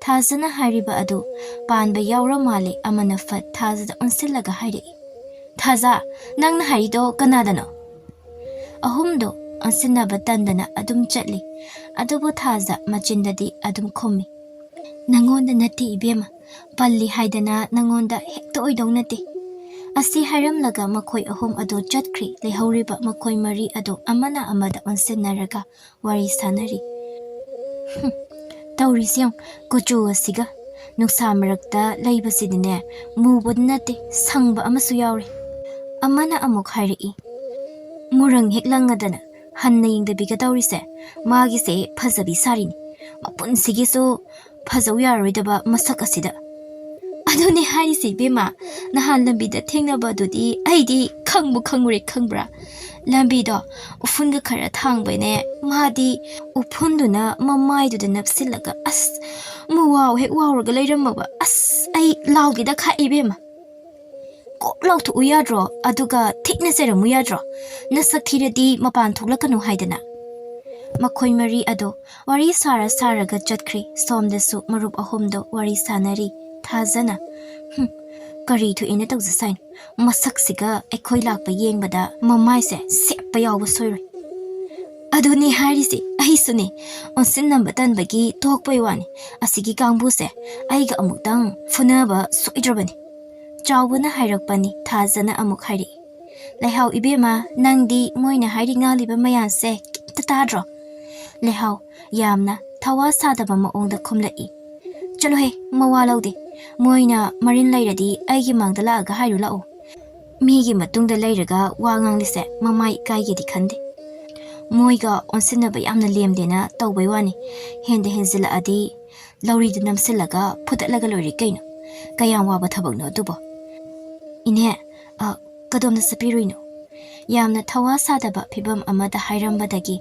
ꯊꯥꯖꯅ ꯍꯥꯏꯔꯤꯕ ꯑꯗꯨ ꯄꯥꯟꯕ ꯌꯥꯎꯔ ꯃꯥꯜꯂꯦ꯫ ꯑꯃꯅ ꯐꯠ ꯊꯥꯖꯗ ꯑꯣꯟꯁꯤꯜꯂꯒ ꯍꯥꯏꯔꯛꯏ, "ꯊꯥꯖ, ꯅꯪꯅ ꯍꯥꯏꯔꯤꯗꯣ ꯀꯅꯥꯗꯅꯣ?" ꯑꯍꯨꯝꯗꯣ ꯑꯣꯟꯁꯤꯟꯅꯕ ꯇꯟꯗꯅ ꯑꯗꯨꯝ ꯆꯠꯂꯤ꯫ ꯑꯗꯨꯕꯨ ꯊꯥꯖ ꯃꯆꯤꯟꯗꯗꯤ ꯑꯗꯨꯝ ꯈꯨꯝꯃꯤ, "ꯅꯪꯉꯣꯟꯗ ꯅꯠꯇꯦ ꯏꯕꯦꯝꯃ, ꯄꯜꯂꯤ ꯍꯥꯏꯗꯅ ꯅꯪꯉꯣꯟꯗ ꯍꯦꯛꯇ ꯑꯣꯏꯗꯧ ꯅꯠꯇꯦ"꯫ ꯑꯁꯤ ꯍꯥꯏꯔꯝꯂꯒ ꯃꯈꯣꯏ ꯑꯍꯨꯝ ꯑꯗꯨ ꯆꯠꯈ꯭ꯔꯤ꯫ ꯂꯩꯍꯧꯔꯤꯕ ꯃꯈꯣꯏ ꯃꯔꯤ ꯑꯗꯨ ꯑꯃꯅ ꯑꯃꯗ ꯑꯣꯟꯁꯤꯟꯅꯔꯒ ꯋꯥꯔꯤ ꯁꯥꯟꯅꯔꯤ꯫ "ꯍꯨꯝ, ꯇꯧꯔꯤꯁꯤ ꯌꯦꯡ, ꯀꯨꯆꯨ ꯑꯁꯤꯒ꯫ ꯅꯨꯡꯁꯥ ꯃꯔꯛꯇ ꯂꯩꯕꯁꯤꯗꯤꯅꯦ, ꯃꯨꯕꯗ ꯅꯠꯇꯦ, ꯁꯪꯕ ꯑꯃꯁꯨ ꯌꯥꯎꯔꯦ"꯫ ꯑꯃꯅ ꯑꯃꯨꯛ ꯍꯥꯏꯔꯛꯏ, "ꯃꯨꯔꯪ ꯍꯦꯛ ꯂꯪꯉꯗꯅ ꯍꯟꯅ ꯌꯦꯡꯗꯕꯤꯒ ꯇꯧꯔꯤꯁꯦ, ꯃꯥꯒꯤꯁꯦ ꯐꯖꯕꯤ ꯁꯥꯔꯤꯅꯤ꯫ ꯃꯄꯨꯟꯁꯤꯒꯤꯁꯨ ꯐꯖꯧ ꯌꯥꯔꯔꯣꯏꯗꯕ ꯃꯁꯛ ꯑꯁꯤꯗ"꯫ "ꯑꯗꯨꯅꯦ ꯍꯥꯏꯔꯤꯁꯦ ꯏꯕꯦꯝꯃ, ꯅꯍꯥꯟ ꯂꯝꯕꯤꯗ ꯊꯦꯡꯅꯕ ꯑꯗꯨꯗꯤ ꯑꯩꯗꯤ ꯈꯪꯕꯨ ꯈꯪꯉꯨꯔꯦ ꯈꯪꯕ꯭ꯔꯥ? ꯂꯝꯕꯤꯗꯣ ꯎꯐꯨꯟꯒ ꯈꯔ ꯊꯥꯡꯕꯅꯦ, ꯃꯥꯗꯤ ꯎꯐꯨꯟꯗꯨꯅ ꯃꯃꯥꯏꯗꯨꯗ ꯅꯞꯁꯤꯜꯂꯒ ꯑꯁ ꯃꯨꯋꯥꯎ ꯍꯦꯛ ꯋꯥꯎꯔꯒ ꯂꯩꯔꯝꯃꯕ꯫ ꯑꯁ ꯑꯩ ꯂꯥꯎꯒꯦꯗ ꯈꯥꯛꯏ ꯏꯕꯦꯝꯃ꯫ ꯀꯣꯛ ꯂꯥꯎꯊꯣꯛꯎ ꯌꯥꯗ꯭ꯔꯣ? ꯑꯗꯨꯒ ꯊꯦꯛꯅ ꯆꯩꯔꯝꯃꯨ ꯌꯥꯗ꯭ꯔꯣ? ꯅꯁꯛ ꯊꯤꯔꯗꯤ ꯃꯄꯥꯟ ꯊꯣꯛꯂꯛꯀꯅꯨ" ꯍꯥꯏꯗꯅ꯫ ꯃꯈꯣꯏ ꯃꯔꯤ ꯑꯗꯣ ꯋꯥꯔꯤ ꯁꯥꯔ ꯁꯥꯔꯒ ꯆꯠꯈ꯭ꯔꯦ꯫ ꯁꯣꯝꯗꯁꯨ ꯃꯔꯨꯞ ꯑꯍꯨꯝꯗꯣ ꯋꯥꯔꯤ ꯁꯥꯟꯅꯔꯤ꯫ ꯊꯥꯖꯅ, "ꯍꯨꯝ, ꯀꯔꯤ ꯊꯣꯛꯏꯅ ꯇꯧꯖ ꯁꯥꯏꯅꯣ? ꯃꯁꯛꯁꯤꯒ ꯑꯩꯈꯣꯏ ꯂꯥꯛꯄ ꯌꯦꯡꯕꯗ ꯃꯃꯥꯏꯁꯦ ꯁꯦꯞꯄ ꯌꯥꯎꯕ ꯁꯣꯏꯔꯣꯏ"꯫ "ꯑꯗꯨꯅꯤ ꯍꯥꯏꯔꯤꯁꯦ, ꯑꯩꯁꯨꯅꯦ꯫ ꯑꯣꯟꯁꯤꯟꯅꯕ ꯇꯟꯕꯒꯤ ꯊꯣꯛꯄꯩ ꯋꯥꯅꯤ꯫ ꯑꯁꯤꯒꯤ ꯀꯥꯡꯕꯨꯁꯦ ꯑꯩꯒ ꯑꯃꯨꯛꯇꯪ ꯐꯨꯅꯕ ꯁꯣꯏꯗ꯭ꯔꯕꯅꯤ"꯫ ꯆꯥꯎꯕꯅ ꯍꯥꯏꯔꯛꯄꯅꯤ꯫ ꯊꯥꯖꯅ ꯑꯃꯨꯛ ꯍꯥꯏꯔꯛꯏ, "ꯂꯩꯍꯥꯎ ꯏꯕꯦꯝꯃ, ꯅꯪꯗꯤ ꯃꯣꯏꯅ ꯍꯥꯏꯔꯤ ꯉꯥꯜꯂꯤꯕ ꯃꯌꯥꯝꯁꯦ ꯀꯩꯝꯇ ꯇꯥꯗ꯭ꯔꯣ?" ꯂꯩꯍꯥꯎ ꯌꯥꯝꯅ ꯊꯋꯥ ꯁꯥꯗꯕ ꯃꯑꯣꯡꯗ ꯈꯨꯝꯂꯛꯏ, "ꯆꯠꯂꯣꯍꯦ, ꯃꯋꯥ ꯂꯧꯗꯦ꯫ ꯃꯣꯏꯅ ꯃꯔꯤꯟ ꯂꯩꯔꯗꯤ ꯑꯩꯒꯤ ꯃꯥꯡꯗ ꯂꯥꯛꯑꯒ ꯍꯥꯏꯔꯨ ꯂꯥꯛꯑꯣ꯫ ꯃꯤꯒꯤ ꯃꯇꯨꯡꯗ ꯂꯩꯔꯒ ꯋꯥ ꯉꯥꯡꯂꯤꯁꯦ ꯃꯃꯥꯏ ꯏꯀꯥꯏꯒꯦꯗꯤ ꯈꯟꯗꯦ꯫ ꯃꯣꯏꯒ ꯑꯣꯟꯁꯤꯟꯅꯕ ꯌꯥꯝꯅ ꯂꯦꯝꯗꯦꯅ ꯇꯧꯕꯩ ꯋꯥꯅꯤ꯫ ꯍꯦꯟꯗ ꯍꯦꯟꯖꯤꯜꯂꯛꯑꯗꯤ ꯂꯧꯔꯤꯗꯨ ꯅꯝꯁꯤꯜꯂꯒ ꯐꯨꯗꯠꯂꯒ ꯂꯣꯏꯔꯦ ꯀꯩꯅꯣ꯫ ꯀꯌꯥꯝ ꯋꯥꯕ ꯊꯕꯛꯅꯣ ꯑꯗꯨꯕꯣ?" "ꯏꯅꯦ, ꯑ, ꯀꯗꯣꯝꯗ ꯆꯠꯄꯤꯔꯨꯏꯅꯣ?" ꯌꯥꯝꯅ ꯊꯋꯥ ꯁꯥꯗꯕ ꯐꯤꯕꯝ ꯑꯃꯗ ꯍꯥꯏꯔꯝꯕꯗꯒꯤ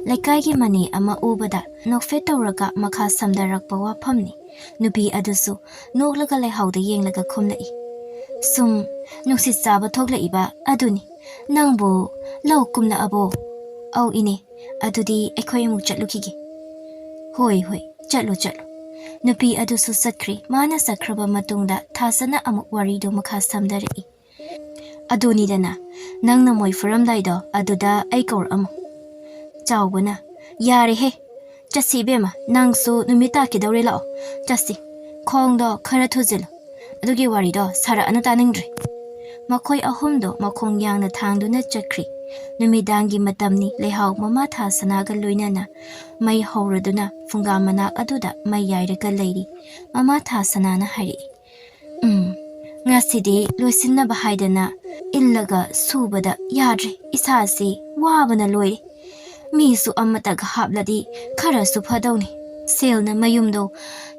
ꯂꯩꯀꯥꯏꯒꯤ ꯃꯅꯤ ꯑꯃ ꯎꯕꯗ ꯅꯣꯛꯐꯦꯠ ꯇꯧꯔꯒ ꯃꯈꯥ ꯁꯝꯊꯔꯛꯄ ꯋꯥꯐꯝꯅꯤ꯫ ꯅꯨꯄꯤ ꯑꯗꯨꯁꯨ ꯅꯣꯛꯂꯒ ꯂꯩꯍꯥꯎꯗ ꯌꯦꯡꯂꯒ ꯈꯨꯝꯂꯛꯏ, "ꯁꯨꯝ ꯅꯨꯡꯁꯤꯠ ꯆꯥꯕ ꯊꯣꯛꯂꯛꯏꯕ ꯑꯗꯨꯅꯤ꯫ ꯅꯪꯕꯨ ꯂꯧ ꯀꯨꯝꯂꯛꯑꯕꯣ?" "ꯑꯧ ꯏꯅꯦ, ꯑꯗꯨꯗꯤ ꯑꯩꯈꯣꯏ ꯑꯃꯨꯛ ꯆꯠꯂꯨꯈꯤꯒꯦ"꯫ "ꯍꯣꯏ ꯍꯣꯏ, ꯆꯠꯂꯨ ꯆꯠꯂꯨ"꯫ ꯅꯨꯄꯤ ꯑꯗꯨꯁꯨ ꯆꯠꯈ꯭ꯔꯤ꯫ ꯃꯥꯅ ꯆꯠꯈ꯭ꯔꯕ ꯃꯇꯨꯡꯗ ꯊꯥꯁꯅ ꯑꯃꯨꯛ ꯋꯥꯔꯤꯗꯨ ꯃꯈꯥ ꯁꯝꯊꯔꯛꯏ꯫ "ꯑꯗꯨꯅꯤꯗꯅ, ꯅꯪꯅ ꯃꯣꯏ ꯐꯨꯔꯝꯗꯥꯏꯗꯣ ꯑꯗꯨꯗ ꯑꯩ ꯀꯧꯔꯛꯑꯝꯃꯨ꯫" ꯆꯥꯎꯕꯅ, "ꯌꯥꯔꯦꯍꯦ, ꯆꯠꯁꯤ ꯏꯕꯦꯝꯃ, ꯅꯪꯁꯨ ꯅꯨꯃꯤꯠ ꯇꯥꯈꯤꯗꯧꯔꯦ, ꯂꯥꯛꯑꯣ ꯆꯠꯁꯤ꯫ ꯈꯣꯡꯗꯣ ꯈꯔ ꯊꯨꯖꯤꯜꯂꯨ, ꯑꯗꯨꯒꯤ ꯋꯥꯔꯤꯗꯣ ꯁꯥꯔꯛꯑꯅꯨ, ꯇꯥꯅꯤꯡꯗ꯭ꯔꯦ꯫" ꯃꯈꯣꯏ ꯑꯍꯨꯝꯗꯣ ꯃꯈꯣꯡ ꯌꯥꯡꯅ ꯊꯥꯡꯗꯨꯅ ꯆꯠꯈ꯭ꯔꯤ꯫ ꯅꯨꯃꯤꯗꯥꯡꯒꯤ ꯃꯇꯝꯅꯤ꯫ ꯂꯩꯍꯥꯎ ꯃꯃꯥ ꯊꯥꯁꯅꯥꯒ ꯂꯣꯏꯅꯅ ꯃꯩ ꯍꯧꯔꯗꯨꯅ ꯐꯨꯡꯒꯥ ꯃꯅꯥꯛ ꯑꯗꯨꯗ ꯃꯩ ꯌꯥꯏꯔꯒ ꯂꯩꯔꯤ꯫ ꯃꯃꯥ ꯊꯥꯁꯅꯥꯅ ꯍꯥꯏꯔꯛꯏ, "ꯎꯝ, ꯉꯁꯤꯗꯤ ꯂꯣꯏꯁꯤꯟꯅꯕ ꯍꯥꯏꯗꯅ ꯏꯜꯂꯒ ꯁꯨꯕꯗ ꯌꯥꯗ꯭ꯔꯦ꯫ ꯏꯁꯥꯁꯤ ꯋꯥꯕꯅ ꯂꯣꯏꯔꯦ꯫ ꯃꯤꯁꯨ ꯑꯃꯇꯒ ꯍꯥꯞꯂꯗꯤ ꯈꯔꯁꯨ ꯐꯗꯧꯅꯤ꯫ ꯁꯦꯜꯅ ꯃꯌꯨꯝꯗꯣ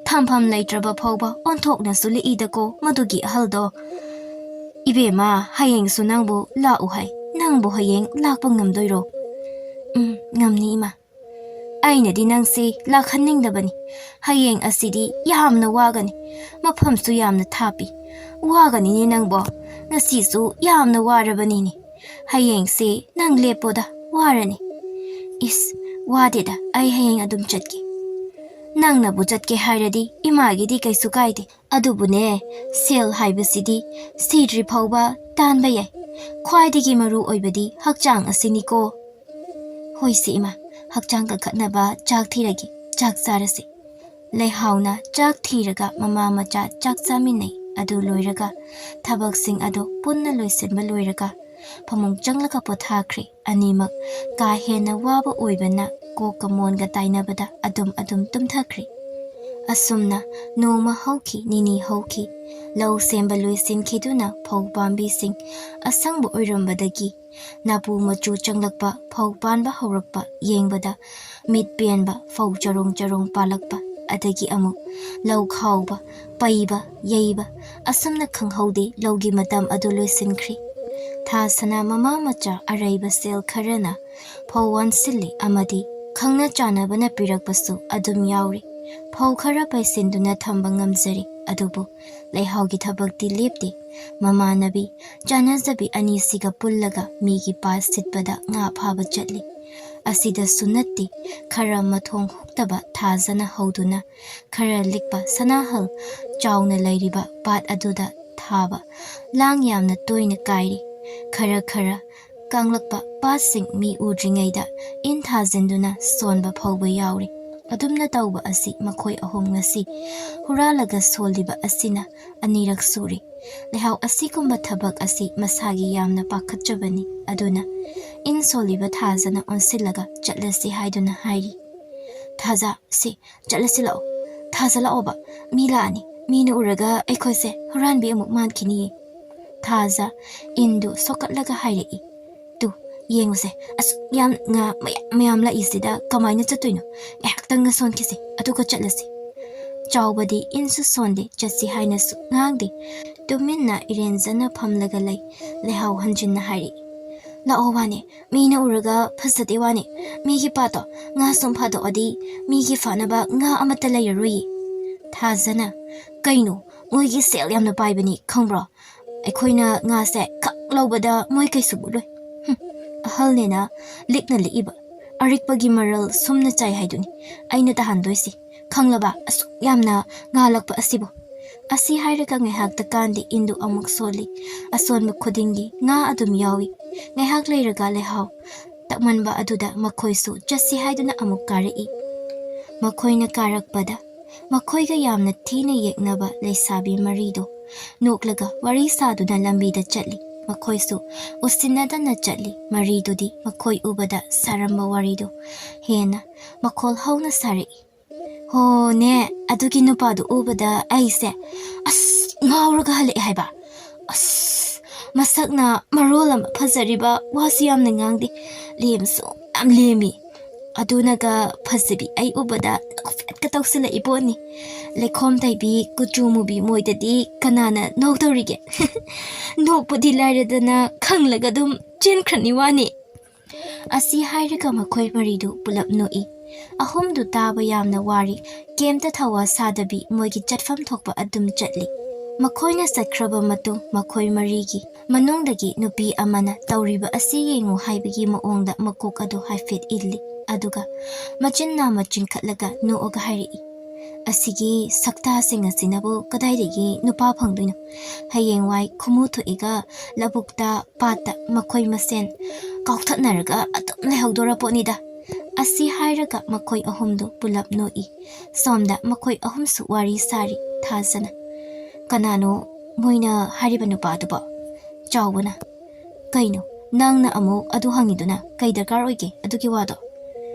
ꯊꯝꯐꯝ ꯂꯩꯇ꯭ꯔꯕ ꯐꯥꯎꯕ ꯑꯣꯟꯊꯣꯛꯅꯁꯨ ꯂꯤꯛꯏꯗꯀꯣ ꯃꯗꯨꯒꯤ ꯑꯍꯜꯗꯣ꯫ ꯏꯕꯦꯝꯃ, ꯍꯌꯦꯡꯁꯨ ꯅꯪꯕꯨ ꯂꯥꯛꯎ ꯍꯥꯏ꯫ ꯅꯪꯕꯨ ꯍꯌꯦꯡ ꯂꯥꯛꯄ ꯉꯝꯗꯣꯏꯔꯣ?" "ꯎꯝ, ꯉꯝꯅꯤ ꯏꯃꯥ꯫ ꯑꯩꯅꯗꯤ ꯅꯪꯁꯦ ꯂꯥꯛꯍꯟꯅꯤꯡꯗꯕꯅꯤ꯫ ꯍꯌꯦꯡ ꯑꯁꯤꯗꯤ ꯌꯥꯝꯅ ꯋꯥꯒꯅꯤ꯫ ꯃꯐꯝꯁꯨ ꯌꯥꯝꯅ ꯊꯥꯞꯄꯤ꯫ ꯋꯥꯒꯅꯤꯅꯦ ꯅꯪꯕꯣ꯫ ꯉꯁꯤꯁꯨ ꯌꯥꯝꯅ ꯋꯥꯔꯕꯅꯤꯅꯦ꯫ ꯍꯌꯦꯡꯁꯦ ꯅꯪ ꯂꯦꯞꯄꯣꯗ, ꯋꯥꯔꯅꯤ꯫" "ꯏꯁ, ꯋꯥꯗꯦꯗ, ꯑꯩ ꯍꯌꯦꯡ ꯑꯗꯨꯝ ꯆꯠꯀꯦ꯫" "ꯅꯪꯅꯕꯨ ꯆꯠꯀꯦ ꯍꯥꯏꯔꯗꯤ ꯏꯃꯥꯒꯤꯗꯤ ꯀꯩꯁꯨ ꯀꯥꯏꯗꯦ꯫ ꯑꯗꯨꯕꯨꯅꯦ, ꯁꯦꯜ ꯍꯥꯏꯕꯁꯤꯗꯤ ꯁꯤꯗ꯭ꯔꯤ ꯐꯥꯎꯕ ꯇꯥꯟꯕ ꯌꯥꯏ꯫ ꯈ꯭ꯋꯥꯏꯗꯒꯤ ꯃꯔꯨ ꯑꯣꯏꯕꯗꯤ ꯍꯛꯆꯥꯡ ꯑꯁꯤꯅꯤꯀꯣ꯫" "ꯍꯣꯏꯁꯦ ꯏꯃꯥ, ꯍꯛꯆꯥꯡ ꯀꯟꯈꯠꯅꯕ ꯆꯥꯛ ꯊꯤꯔꯒꯦ, ꯆꯥꯛ ꯆꯥꯔꯁꯦ꯫" ꯂꯩꯍꯥꯎꯅ ꯆꯥꯛ ꯊꯤꯔꯒ ꯃꯃꯥ ꯃꯆꯥ ꯆꯥꯛ ꯆꯥꯃꯤꯟꯅꯩ꯫ ꯑꯗꯨ ꯂꯣꯏꯔꯒ ꯊꯕꯛꯁꯤꯡ ꯑꯗꯨ ꯄꯨꯟꯅ ꯂꯣꯏꯁꯤꯟꯕ ꯂꯣꯏꯔꯒ ꯐꯃꯨꯡ ꯆꯪꯂꯒ ꯄꯣꯊꯥꯈ꯭ꯔꯦ꯫ ꯑꯅꯤꯃꯛ ꯀꯥ ꯍꯦꯟꯅ ꯋꯥꯕ ꯑꯣꯏꯕꯅ ꯀꯣꯛꯀ ꯃꯣꯟꯒ ꯇꯥꯏꯅꯕꯗ ꯑꯗꯨꯝ ꯑꯗꯨꯝ ꯇꯨꯝꯊꯈ꯭ꯔꯦ꯫ ꯑꯁꯨꯝꯅ ꯅꯣꯡꯃ ꯍꯧꯈꯤ, ꯅꯤꯅꯤ ꯍꯧꯈꯤ꯫ ꯂꯧ ꯁꯦꯝꯕ ꯂꯣꯏꯁꯤꯟꯈꯤꯗꯨꯅ ꯐꯧ ꯄꯥꯝꯕꯤꯁꯤꯡ ꯑꯁꯪꯕ ꯑꯣꯏꯔꯝꯕꯗꯒꯤ ꯅꯥꯄꯨ ꯃꯆꯨ ꯆꯪꯂꯛꯄ, ꯐꯧ ꯄꯥꯟꯕ ꯍꯧꯔꯛꯄ ꯌꯦꯡꯕꯗ ꯃꯤꯠ ꯄꯦꯟꯕ, ꯐꯧ ꯆꯔꯣꯡ ꯆꯔꯣꯡ ꯄꯥꯜꯂꯛꯄ, ꯑꯗꯒꯤ ꯑꯃꯨꯛ ꯂꯧ ꯈꯥꯎꯕ, ꯄꯩꯕ, ꯌꯩꯕ, ꯑꯁꯨꯝꯅ ꯈꯪꯍꯧꯗꯦ ꯂꯧꯒꯤ ꯃꯇꯝ ꯑꯗꯨ ꯂꯣꯏꯁꯤꯟꯈ꯭ꯔꯤ꯫ ꯊꯥ ꯁꯅꯥ ꯃꯃꯥ ꯃꯆꯥ ꯑꯔꯩꯕ ꯁꯦꯜ ꯈꯔꯅ ꯐꯧ ꯋꯥꯟꯁꯤꯜꯂꯤ ꯑꯃꯗꯤ ꯈꯪꯅ ꯆꯥꯟꯅꯕꯅ ꯄꯤꯔꯛꯄꯁꯨ ꯑꯗꯨꯝ ꯌꯥꯎꯔꯤ꯫ ꯐꯧ ꯈꯔ ꯄꯩꯁꯤꯟꯗꯨꯅ ꯊꯝꯕ ꯉꯝꯖꯔꯤ, ꯑꯗꯨꯕꯨ ꯂꯩꯍꯥꯎꯒꯤ ꯊꯕꯛꯇꯤ ꯂꯦꯞꯇꯦ꯫ ꯃꯃꯥꯟꯅꯕꯤ ꯆꯥꯟꯅꯖꯕꯤ ꯑꯅꯤꯁꯤꯒ ꯄꯨꯜꯂꯒ ꯃꯤꯒꯤ ꯄꯥꯠ ꯁꯤꯠꯄꯗ ꯉꯥ ꯐꯥꯕ ꯆꯠꯂꯤ꯫ ꯑꯁꯤꯗꯁꯨ ꯅꯠꯇꯦ, ꯈꯔ ꯃꯊꯣꯡ ꯍꯨꯛꯇꯕ ꯊꯥꯖꯅ ꯍꯧꯗꯨꯅ ꯈꯔ ꯂꯤꯛꯄ ꯁꯅꯥꯍꯜ ꯆꯥꯎꯅ ꯂꯩꯔꯤꯕ ꯄꯥꯠ ꯑꯗꯨꯗ ꯊꯥꯕ ꯂꯥꯡ ꯌꯥꯝꯅ ꯇꯣꯏꯅ ꯀꯥꯏꯔꯤ꯫ ꯈꯔ ꯈꯔ ꯀꯪꯂꯛꯄ ꯄꯥꯠꯁꯤꯡ ꯃꯤ ꯎꯗ꯭ꯔꯤꯉꯩꯗ ꯏꯟ ꯊꯥꯖꯤꯟꯗꯨꯅ ꯁꯣꯟꯕ ꯐꯥꯎꯕ ꯌꯥꯎꯔꯤ꯫ ꯑꯗꯨꯝꯅ ꯇꯧꯕ ꯑꯁꯤ ꯃꯈꯣꯏ ꯑꯍꯨꯝ ꯉꯁꯤ ꯍꯨꯔꯥꯜꯂꯒ ꯁꯣꯜꯂꯤꯕ ꯑꯁꯤꯅ ꯑꯅꯤꯔꯛ ꯁꯨꯔꯤ꯫ ꯂꯩꯍꯥꯎ ꯑꯁꯤꯒꯨꯝꯕ ꯊꯕꯛ ꯑꯁꯤ ꯃꯁꯥꯒꯤ ꯌꯥꯝꯅ ꯄꯥꯈꯠꯆꯕꯅꯤ꯫ ꯑꯗꯨꯅ ꯏꯟ ꯁꯣꯜꯂꯤꯕ ꯊꯥꯖꯅ ꯑꯣꯟꯁꯤꯜꯂꯒ ꯆꯠꯂꯁꯤ ꯍꯥꯏꯗꯨꯅ ꯍꯥꯏꯔꯤ꯫ ꯊꯥꯖ, ꯁꯤ, ꯆꯠꯂꯁꯤ ꯂꯥꯛꯑꯣ꯫ ꯊꯥꯖ ꯂꯥꯛꯑꯣꯕ, ꯃꯤ ꯂꯥꯛꯑꯅꯤ꯫ ꯃꯤꯅ ꯎꯔꯒ ꯑꯩꯈꯣꯏꯁꯦ ꯍꯨꯔꯥꯟꯕꯤ ꯑꯃꯨꯛ ꯃꯥꯟꯈꯤꯅꯤꯌꯦ꯫ ꯊꯥꯖ ꯏꯟꯗꯨ ꯁꯣꯛꯀꯠꯂꯒ ꯍꯥꯏꯔꯛꯏ꯫ ꯇꯨ, ꯌꯦꯡꯉꯨꯁꯦ, ꯑꯁꯨꯛ ꯌꯥꯝ ꯉꯥ ꯃꯌꯥꯝ ꯃꯌꯥꯝ ꯂꯥꯛꯏꯁꯤꯗ ꯀꯃꯥꯏꯅ ꯆꯠꯇꯣꯏꯅꯣ? ꯉꯥꯏꯍꯥꯛꯇꯪ ꯉꯁꯣꯟꯈꯤꯁꯦ, ꯑꯗꯨꯒ ꯆꯠꯂꯁꯤ꯫ ꯆꯥꯎꯕꯗꯤ ꯏꯟꯁꯨ ꯁꯣꯟꯗꯦ, ꯆꯠꯁꯤ ꯍꯥꯏꯅꯁꯨ ꯉꯥꯡꯗꯦ꯫ ꯇꯨꯃꯤꯟꯅ ꯏꯔꯦꯟꯖꯅ ꯐꯝꯂꯒ ꯂꯩ꯫ ꯂꯩꯍꯥꯎ ꯍꯟꯖꯤꯟꯅ ꯍꯥꯏꯔꯛꯏ꯫ ꯂꯥꯛꯑꯣ ꯋꯥꯅꯦ, ꯃꯤꯅ ꯎꯔꯒ ꯐꯖꯗꯦ ꯋꯥꯅꯦ꯫ ꯃꯤꯒꯤ ꯄꯥꯠꯇꯣ ꯉꯥ ꯁꯨꯝ ꯐꯥꯗꯣꯛꯑꯗꯤ ꯃꯤꯒꯤ ꯐꯥꯅꯕ ꯉꯥ ꯑꯃꯠꯇ ꯂꯩꯔꯔꯣꯏꯌꯦ꯫ ꯊꯥꯖꯅ, ꯀꯩꯅꯣ, ꯃꯣꯏꯒꯤ ꯁꯦꯜ ꯌꯥꯝꯅ ꯄꯥꯏꯕꯅꯤ ꯈꯪꯕ꯭ꯔꯣ? ꯑꯩꯈꯣꯏꯅ ꯉꯥꯁꯦ ꯈꯛ ꯂꯧꯕꯗ ꯃꯣꯏ ꯀꯩꯁꯨ ꯎꯔꯣꯏ꯫ ꯍꯨꯝ, ꯑꯍꯜꯅꯦꯅ ꯂꯤꯛꯅ ꯂꯤꯛꯏꯕ꯫ ꯑꯔꯤꯛꯄꯒꯤ ꯃꯔꯜ ꯁꯨꯝꯅ ꯆꯥꯏ ꯍꯥꯏꯗꯨꯅꯤ ꯑꯩꯅ ꯇꯥꯍꯟꯗꯣꯏꯁꯤ꯫ ꯈꯪꯂꯕ? ꯑꯁꯨꯛ ꯌꯥꯝꯅ ꯉꯥ ꯂꯛꯄ ꯑꯁꯤꯕꯨ꯫ ꯑꯁꯤ ꯍꯥꯏꯔꯒ ꯉꯥꯏꯍꯥꯛꯇ ꯀꯥꯟꯗꯤ ꯏꯟꯗꯨ ꯑꯃꯨꯛ ꯁꯣꯜꯂꯤ꯫ ꯑꯁꯣꯟꯕ ꯈꯨꯗꯤꯡꯒꯤ ꯉꯥ ꯑꯗꯨꯝ ꯌꯥꯎꯏ꯫ ꯉꯥꯏꯍꯥꯛ ꯂꯩꯔꯒ ꯂꯩꯍꯥꯎ ꯇꯛꯃꯟꯕ ꯑꯗꯨꯗ ꯃꯈꯣꯏꯁꯨ ꯆꯠꯁꯤ ꯍꯥꯏꯗꯨꯅ ꯑꯃꯨꯛ ꯀꯥꯔꯛꯏ꯫ ꯃꯈꯣꯏꯅ ꯀꯥꯔꯛꯄꯗ ꯃꯈꯣꯏꯒ ꯌꯥꯝꯅ ꯊꯤꯅ ꯌꯦꯛꯅꯕ ꯂꯩꯁꯥꯕꯤ ꯃꯔꯤꯗꯣ ꯅꯣꯛꯂꯒ ꯋꯥꯔꯤ ꯁꯥꯗꯨꯅ ꯂꯝꯕꯤꯗ ꯆꯠꯂꯤ꯫ ꯃꯈꯣꯏꯁꯨ ꯎꯁꯤꯟꯅꯗꯅ ꯆꯠꯂꯤ꯫ ꯃꯔꯤꯗꯨꯗꯤ ꯃꯈꯣꯏ ꯎꯕꯗ ꯁꯥꯔꯝꯕ ꯋꯥꯔꯤꯗꯨ ꯍꯦꯟꯅ ꯃꯈꯣꯜ ꯍꯧꯅ ꯁꯥꯔꯛꯏ꯫ ꯍꯣꯅꯦ, ꯑꯗꯨꯒꯤ ꯅꯨꯄꯥꯗꯨ ꯎꯕꯗ ꯑꯩꯁꯦ ꯑꯁ ꯉꯥꯎꯔꯒ ꯍꯜꯂꯛꯑꯦ ꯍꯥꯏꯕ꯫ ꯑꯁ, ꯃꯁꯛꯅ ꯃꯔꯣꯜ ꯑꯃ ꯐꯖꯔꯤꯕ, ꯋꯥꯁꯨ ꯌꯥꯝꯅ ꯉꯥꯡꯗꯦ, ꯂꯦꯝꯁꯨ ꯌꯥꯝ ꯂꯦꯝꯃꯤ꯫ ꯑꯗꯨꯅꯒ ꯐꯖꯕꯤ ꯑꯩ ꯎꯕꯗ ꯅꯣꯛꯐꯦꯠꯀ ꯇꯧꯁꯤꯜꯂꯛꯏ ꯄꯣꯠꯅꯤ꯫ ꯂꯩꯈꯣꯝ ꯇꯩꯕꯤ ꯀꯨꯆꯨ ꯃꯨꯕꯤ ꯃꯣꯏꯗꯗꯤ ꯀꯅꯥꯅ ꯅꯣꯛꯇꯧꯔꯤꯒꯦ? ꯅꯣꯛꯄꯗꯤ ꯂꯥꯏꯔꯗꯅ ꯈꯪꯂꯒ ꯑꯗꯨꯝ ꯆꯦꯟꯈ꯭ꯔꯅꯤ ꯋꯥꯅꯤ꯫ ꯑꯁꯤ ꯍꯥꯏꯔꯒ ꯃꯈꯣꯏ ꯃꯔꯤꯗꯨ ꯄꯨꯂꯞ ꯅꯣꯛꯏ꯫ ꯑꯍꯨꯝꯗꯨ ꯇꯥꯕ ꯌꯥꯝꯅ ꯋꯥꯔꯤ꯫ ꯀꯩꯝꯇ ꯊꯧꯋꯥ ꯁꯥꯗꯕꯤ ꯃꯣꯏꯒꯤ ꯆꯠꯐꯝ ꯊꯣꯛꯄ ꯑꯗꯨꯝ ꯆꯠꯂꯤ꯫ ꯃꯈꯣꯏꯅ ꯆꯠꯈ꯭ꯔꯕ ꯃꯇꯨꯡ, ꯃꯈꯣꯏ ꯃꯔꯤꯒꯤ ꯃꯅꯨꯡꯗꯒꯤ ꯅꯨꯄꯤ ꯑꯃꯅ ꯇꯧꯔꯤꯕ ꯑꯁꯤ ꯌꯦꯡꯉꯨ ꯍꯥꯏꯕꯒꯤ ꯃꯑꯣꯡꯗ ꯃꯀꯣꯛ ꯑꯗꯨ ꯍꯥꯏꯐꯦꯠ ꯏꯜꯂꯤ, ꯑꯗꯨꯒ ꯃꯆꯤꯟ ꯅꯥꯝꯃ ꯆꯤꯡꯈꯠꯂꯒ ꯅꯣꯛꯑꯒ ꯍꯥꯏꯔꯛꯏ, "ꯑꯁꯤꯒꯤ ꯁꯛꯇꯥꯁꯤꯡ ꯑꯁꯤꯅꯕꯨ ꯀꯗꯥꯏꯗꯒꯤ ꯅꯨꯄꯥ ꯐꯪꯗꯣꯏꯅꯣ? ꯍꯌꯦꯡꯋꯥꯏ ꯈꯨꯃꯨ ꯊꯣꯛꯏꯒ ꯂꯧꯕꯨꯛꯇ, ꯄꯥꯠꯇ ꯃꯈꯣꯏ ꯃꯁꯦꯟ ꯀꯥꯎꯊꯠꯅꯔꯒ ꯑꯗꯨꯝ ꯂꯩꯍꯧꯗꯣꯔ ꯄꯣꯠꯅꯤꯗ"꯫ ꯑꯁꯤ ꯍꯥꯏꯔꯒ ꯃꯈꯣꯏ ꯑꯍꯨꯝꯗꯨ ꯄꯨꯂꯞ ꯅꯣꯛꯏ꯫ ꯁꯣꯝꯗ ꯃꯈꯣꯏ ꯑꯍꯨꯝꯁꯨ ꯋꯥꯔꯤ ꯁꯥꯔꯤ꯫ ꯊꯥꯖꯅ, "ꯀꯅꯥꯅꯣ ꯃꯣꯏꯅ ꯍꯥꯏꯔꯤꯕ ꯅꯨꯄꯥꯗꯨꯕꯣ?" ꯆꯥꯎꯕꯅ, "ꯀꯩꯅꯣ, ꯅꯪꯅ ꯑꯃꯨꯛ ꯑꯗꯨ ꯍꯪꯉꯤꯗꯨꯅ ꯀꯩ ꯗꯔꯀꯥꯔ ꯑꯣꯏꯒꯦ ꯑꯗꯨꯒꯤ ꯋꯥꯗꯣ?"